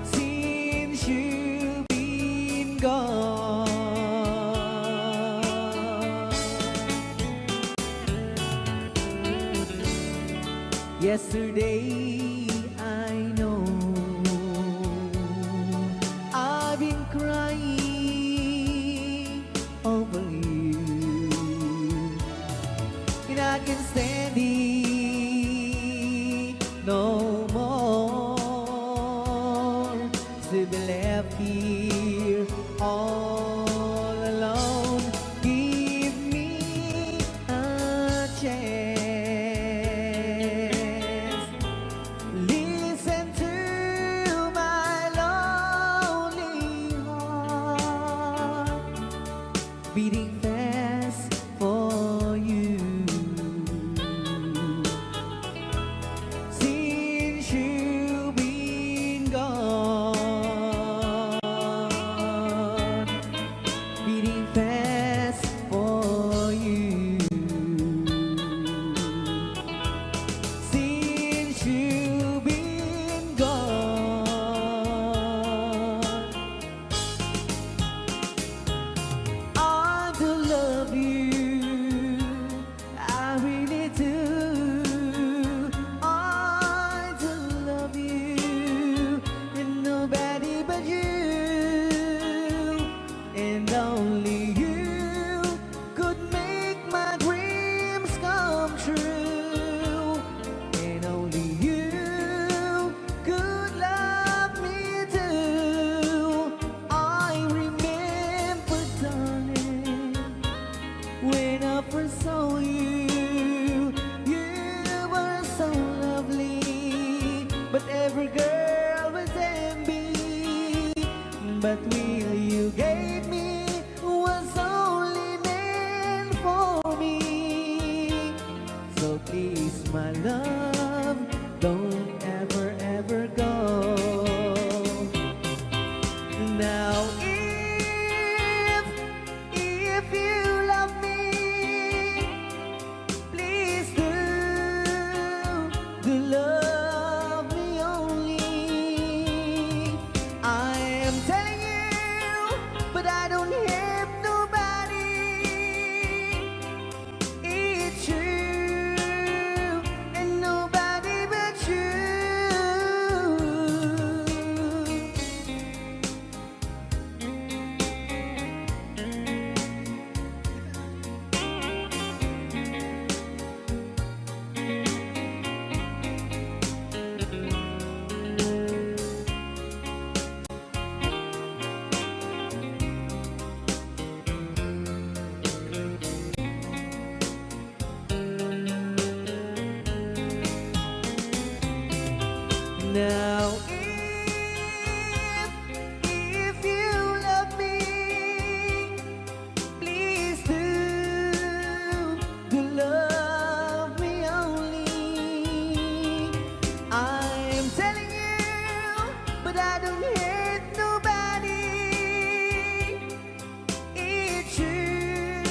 Since you've been gone. Yesterday, I know I've been crying over you. And I can stand it no more to be left here all alone. Give me a chance. Listen to my lonely heart beating fast for you. Since you've been gone, beating fast for you. Since you've been gone, I do love you. I really do. I do love you. And nobody but you. And only you could make my dreams come true. And only you could love me too. I remember, darling, when I first saw you, you were so lovely, but every girl was envy. But will you gave me was only meant for me. So please, my love, don't ever, ever go. Now, if, if you love me, please do, do love me only. I am telling you, but I don't have nobody. It's true, and nobody but you. Now, if, if you love me, please do, do love me only. I am telling you, but I don't hate nobody. It's you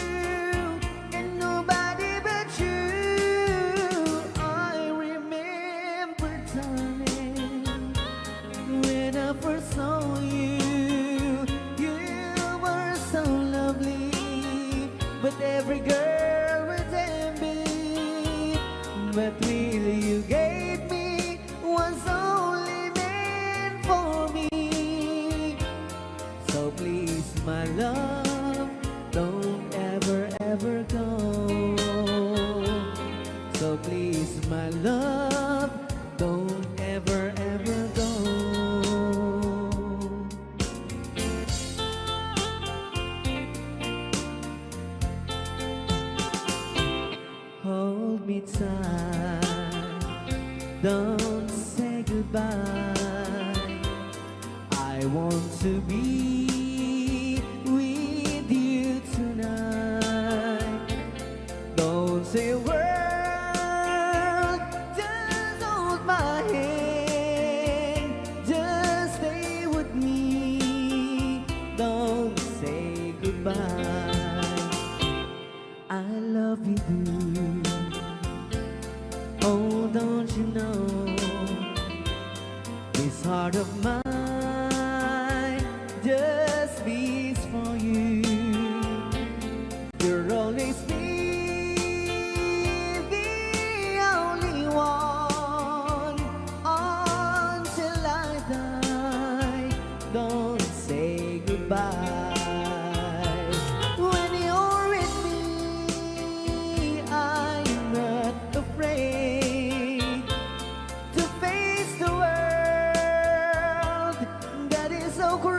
and nobody but you. I remember, darling, when I first saw you, you were so lovely, but every girl was envy. But really, you gave me was only meant for me. So please, my love, don't ever, ever go. So please, my love, don't ever, ever go. Hold me tight, don't goodbye. I want to be with you tonight. Don't say a word, just hold my hand, just stay with me. Don't say goodbye. I love you, do. Oh, don't you know this heart of mine just beats for you? You'll always be the only one until I die. Don't say goodbye. When you're with me, I'm not afraid to face the world that is so cruel.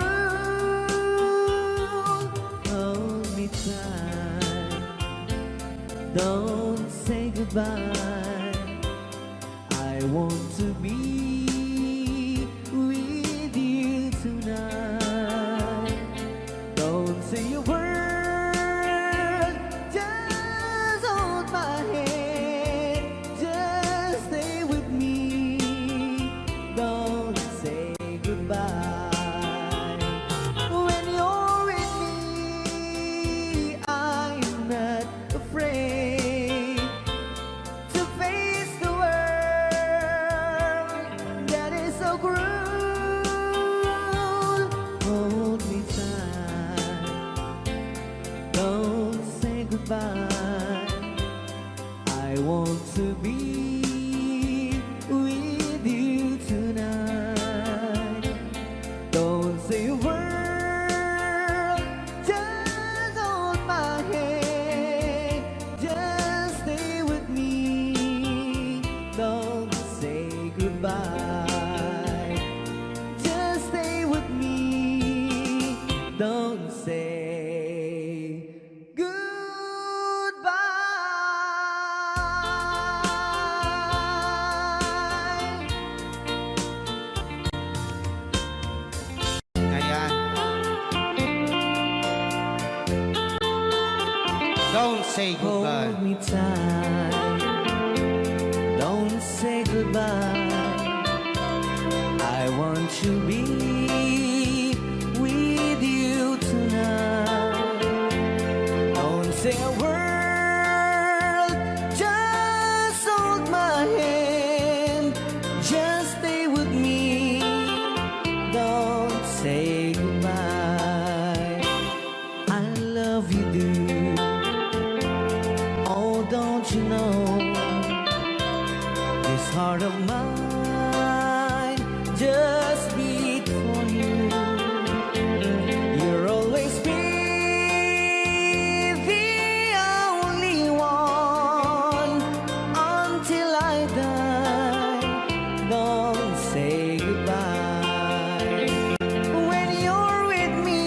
Hold me tight, don't say goodbye. I want to be with you tonight. Don't say a word, just hold my hand, just stay with me. Don't say goodbye. When you're with me, I'm not afraid to face the world that is so cruel. Hold me tight, don't say goodbye. I want to be with you tonight. Don't say a word, just hold my hand, just stay with me. Don't say goodbye, just stay with me. Don't say goodbye. Ayan. Don't say goodbye. Hold me tight. Don't say goodbye. I want to be with you tonight. Don't say a word, just hold my hand, just stay with me. Don't say goodbye. I love you, do. Oh, don't you know this heart of mine just beat for you? You'll always be the only one until I die. Don't say goodbye. When you're with me,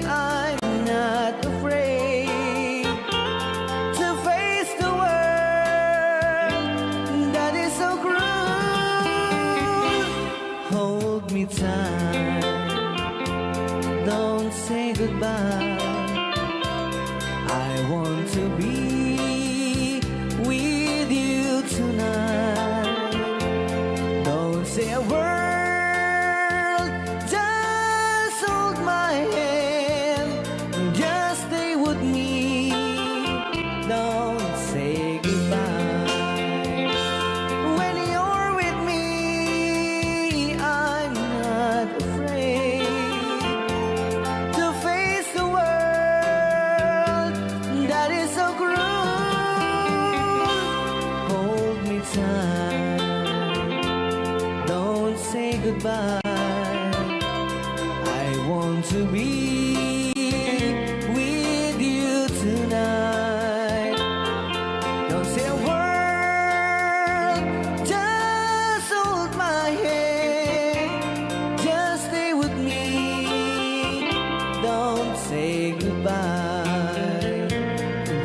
I'm not afraid to face the world that is so cruel. Hold me tight, don't say goodbye. I want to be with you tonight. Don't say a word, just hold my hand, just stay with me. Don't say goodbye. When you're with me, I'm not afraid to face the world that is so cruel. Hold me tight, don't say goodbye. I want to be with you tonight. Don't say a word, just hold my hand, just stay with me. Don't say goodbye,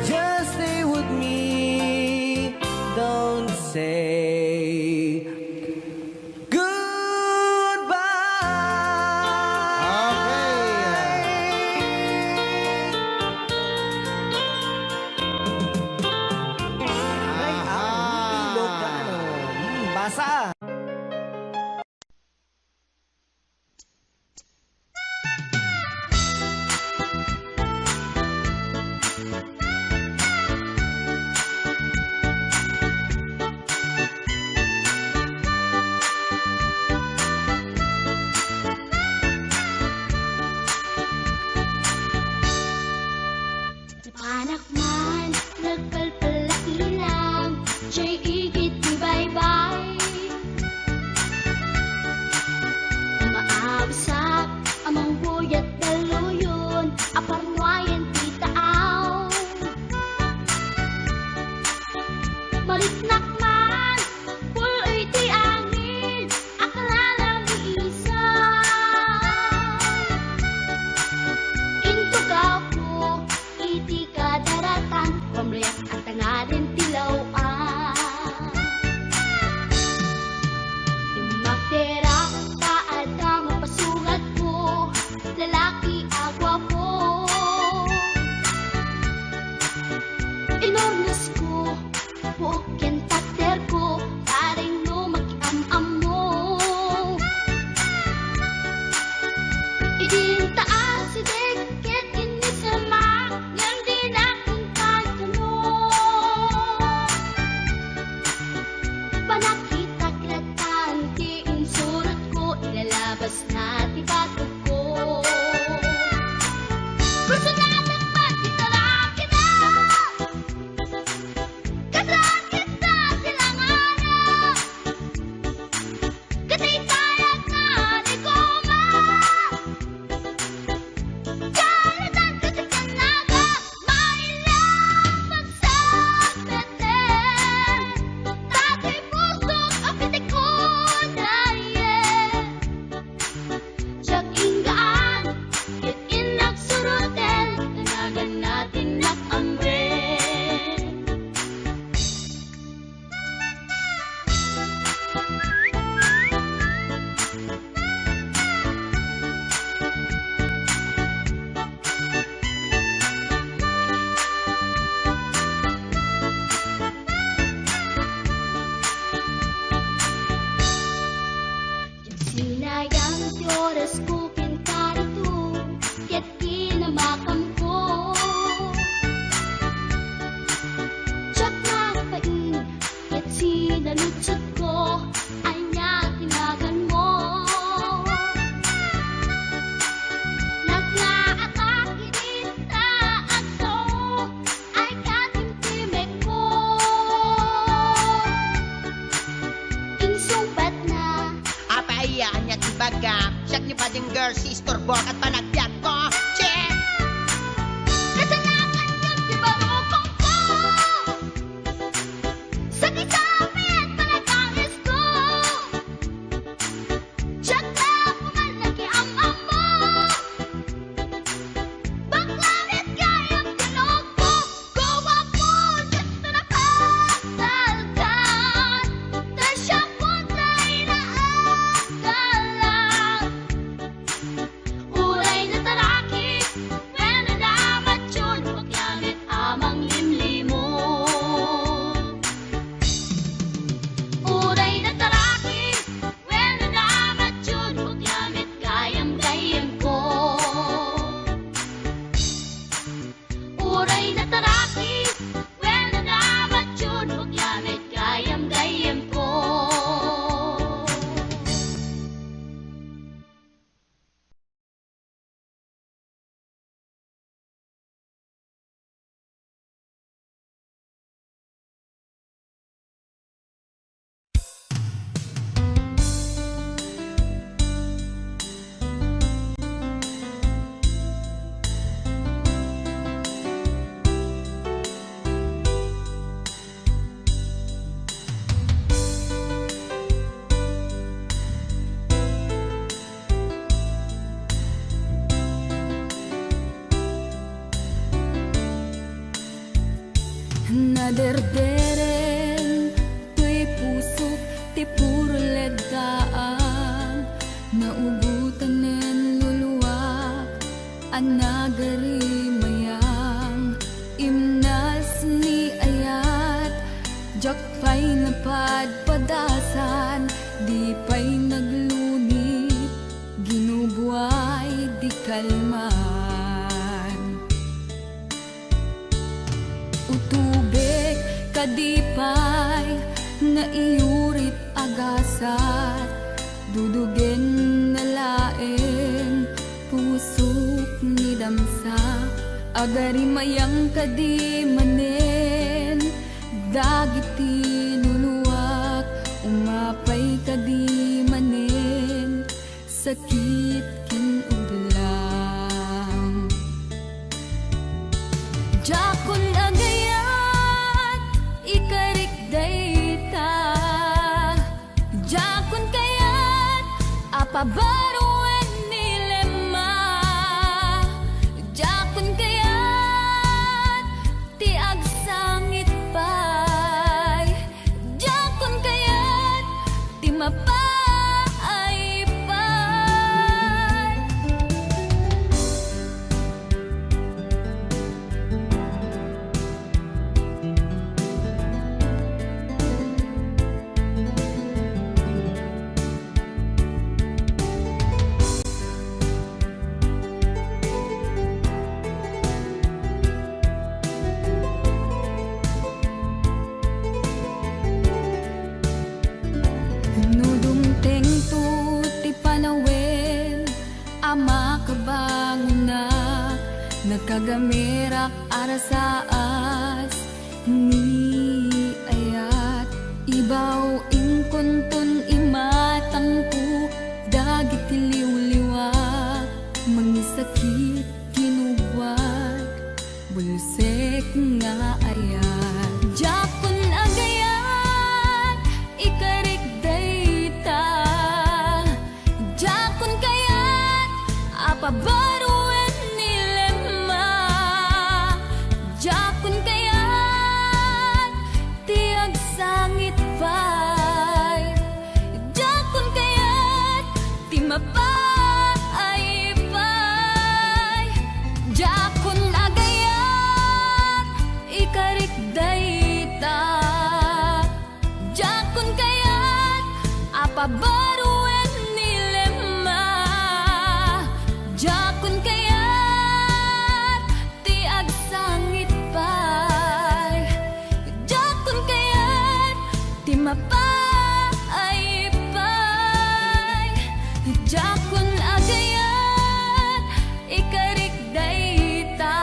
just stay with me. Don't say Mariknak man, puloy ti angin, a kalala mi isa. Intugaw ko iti kadaratan, pamriak a tangarin ti law-an. Immakterak ta adda mapasungatko, lalaki a guapo. Inornosko, buok ken takderko, bareng no makiam-ammo. Idinta asideg ket innisemak, ngem dinak inkadkano. Panakitak latan ti insurotko, ilalabasna ti batogko. Personadak man ti tarakida. Kadakita ti langana. Katitayakna ni Goma. Jonathan Katikanaga, maila magsapete. Dati pusok a pitikudaye. Diak inggaan, ket innak suroten, danagan natin nak amre. Sinayang ti orasko ken karito, ket kinamakamko. Diak nagpain, ket sinaludsodko, ania ti naganmo? Nagngaatak idi ta agto, ay katimtimekko. Insungbatna. Apay, ania ti bagam? Siak ni bading girl, si istorbo ket panagbiagko. Che! Kasanakan yun ti barukongko. Sakit sa amin, panagangis ko. Diak na puman nakiam-ammo. Bakla met gayam tinukbo, guwapo, dito na patalkan. Ta siya po tayo na agalan. Uray na taraki, wenno na matyon, bakla met a manglimlimo. Uray na taraki, wenno na matyon, bakla met gayam-gayamko. Uray na taraki, wenno na matyon, bakla met gayam-gayamko. Naderdereng toy pusok ti puro leddaang, naugotanen luluak a nagarimayang. Imnas ni ayat, diak pay napadpadasan, di pay naglunit, ginubuay di kalman. Utubek kadi pay nga iyurit a gasat, dudugen na laeng pusok ni damsa. Agarimayang kadi manen dagiti luluak, umapay kadi manen sakit ken ublang. Diakon agayat, ikarik Pabaruen ni Lema, diakon kayat ti agsangit pay, diakon kayat ti mapaay pay. No dumtengto ti panawen a makabangonak, nakagamerak a rasaas ni ayat. Ibaw inkonton imatangko dagiti liwliwa, mangisakit kinugwad, bulsek nga ayat. Diakon agayat, ikarik dayta. Diakon kayat a pabaruen ni Lema. Diakon kayat ti agsangit pay. Diakon kayat ti mapaay pay. Diakon agayat, ikarik dayta. Diakon kayat a pabaruen ni Lema. Diakon kayat ti agsangit pay. Diakon kayat ti mapaay pay. Diakon agayat, ikarik dayta.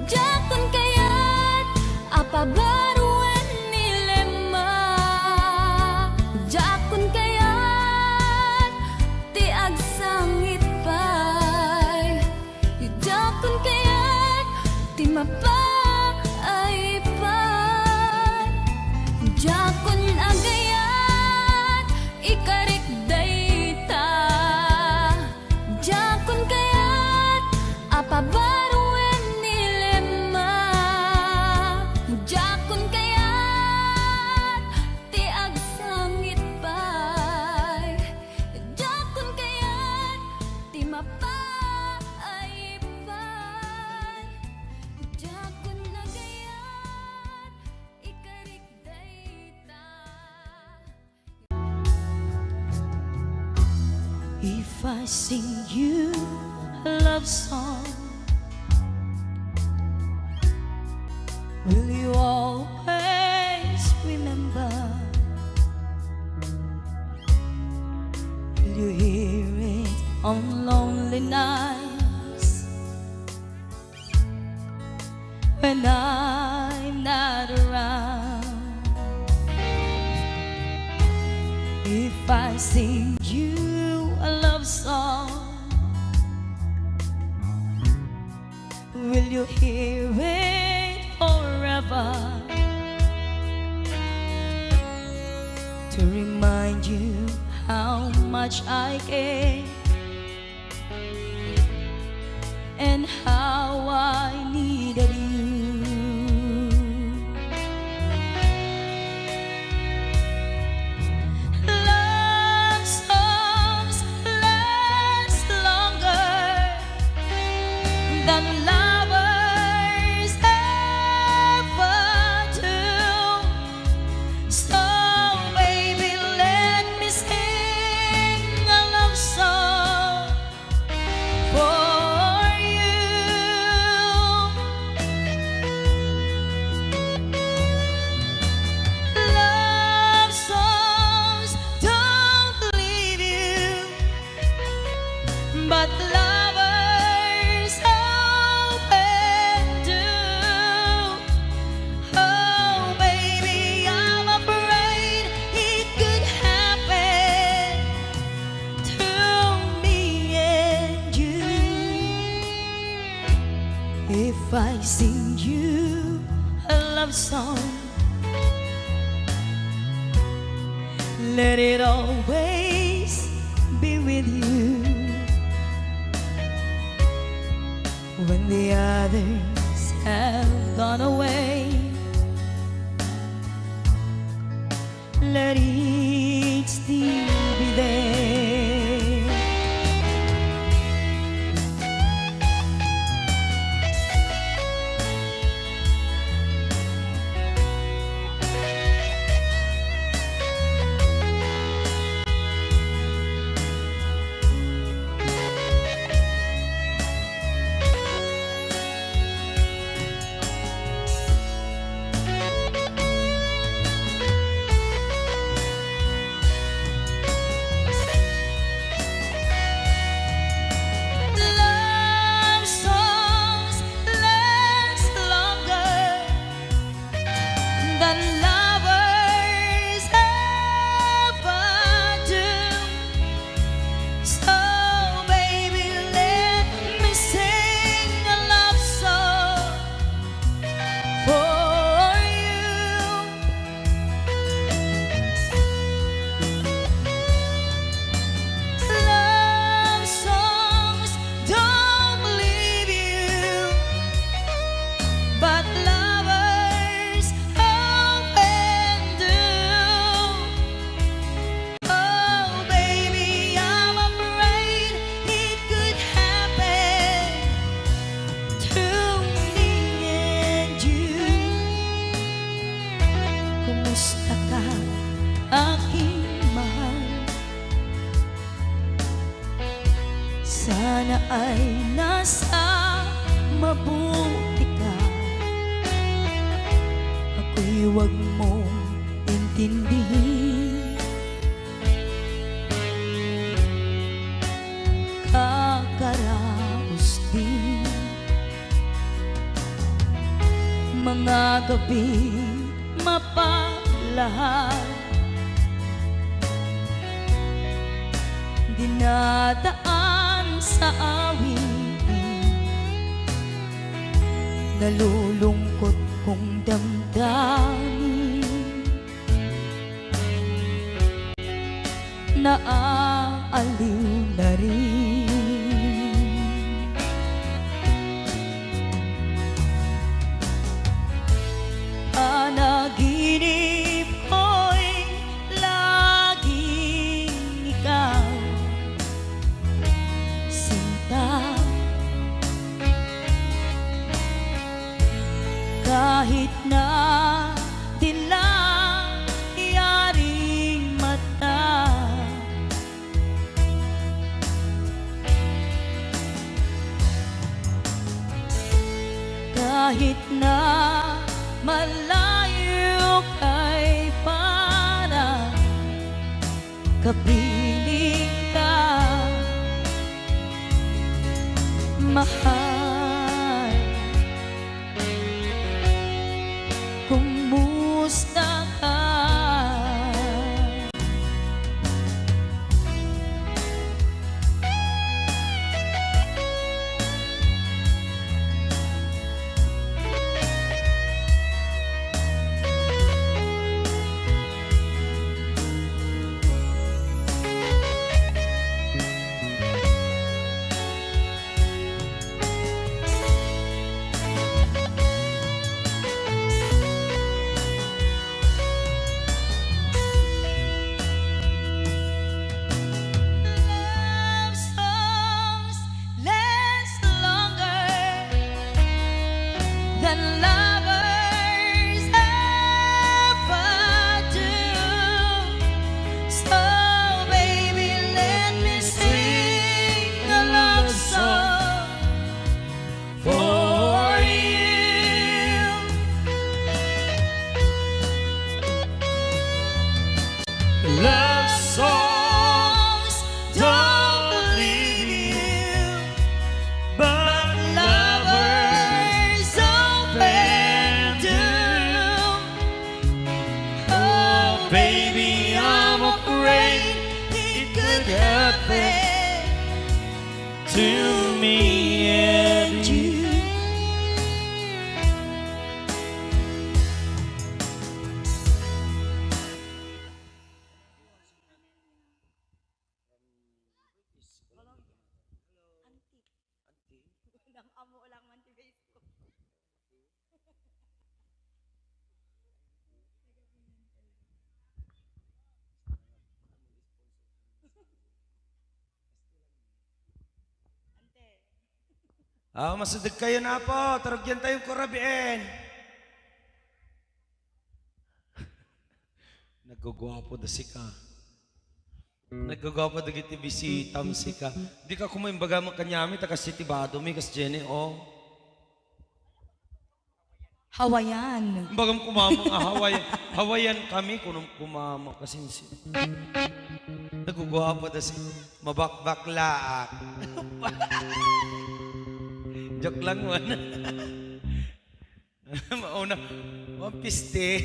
Diakon kayat a pabaruen ni Lema. Diakon kayat ti agsangit pay. Diakon kayat ti mapaay pay. Diakon agayat, ikarik dayta. Diakon kayat a pabaruen ni Lema. Diakon kayat ti agsangit pay. Diakon kayat ti mapaay pay. Diakon agayat, ikarik dayta. If I sing you a love song, will you always remember? Will you hear it on lonely nights? When I'm not around. If I sing you a love song, will you hear it forever? To remind you how much I care and how I needed you. Love songs last longer than lovers ever do. So, baby, let me sing a love song for you. Love songs don't leave you, but lovers often do. Oh, baby, I'm afraid it could happen to me and you. If I sing you a love song, let it always with you. When the others have gone away, let it still be there. Love songs last longer than lovers ever do. So, baby, let me sing a love song for you. Love songs don't leave you, but lovers often do. Oh, baby, I'm afraid it could happen to me and you. Kumusta ka, aking mahal? Sana ay nasa mabuti ka. Ako'y huwag mong intindihin. Kakaraos din. Mga gabi mapalahad, dinadaan sa awitan. Nalulungkot kong damdamin, naaaliw na rin. Panaginip ko'y laging ikaw, sinta. Kahit na dilaw yaring mata, kahit na malayo ka'y parang kapiling ka, mahal. Kumusta ka? Love songs last longer than lovers ever do. So, baby, let me sing a love song for you. Love songs don't leave you, but lovers often do. Oh, baby, I'm afraid it could happen to me and you. Ah, masudagkayon, Apo. Tarugyan tayo ko rabiin. Nagguguapo da sika. Nagguguapo dagiti bisitam sika. Di ka kumaimbaga mo kanyami, ta kas ti bado mi, kas Jenny, oh. Hawaiian. Bagam kumama nga Hawaiian. Hawaiian kami, kunam kumama, kasinsi. Nagguguapo da si mabakbaklaak. Joke lang man. Mauna. One fifty.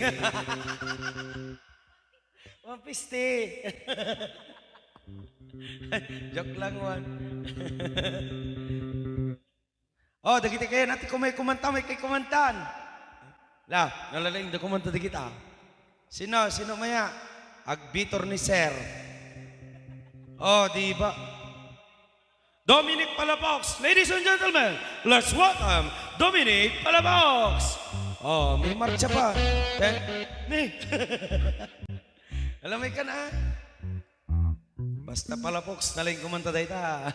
One fifty. Joke lang man. Oh, dagiti kayan, ati kumay kumanta, may kay kumantan. La, nalalaing da kumanta dagita. Sino, sino maya? Agbitor ni Sir. Oh, di ba? Dominic Palafox. Ladies and gentlemen, let's welcome Dominic Palafox. Oh, may marcha pa. Te-, ni. Alam mo ka na? Basta Palafox, nalaing kumanta dayta.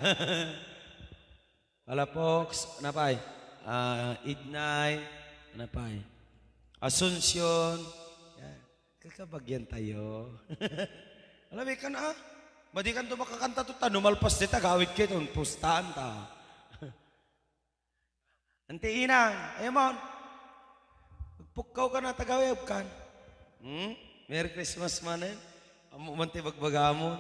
Palafox, napay? Ah, Ignay, napay? Asuncion. Yan. Kakabagyan tayo. Alam mo, ikan, ah? Madi kan tumakakanta to, ta numalpas di tagawid kayo, itong pustahan ta. Anti inang, ayamon. Magpukkaw ka na tagawid, kan? Hmm? Merry Christmas man eh. Amo man ti bagbagamon.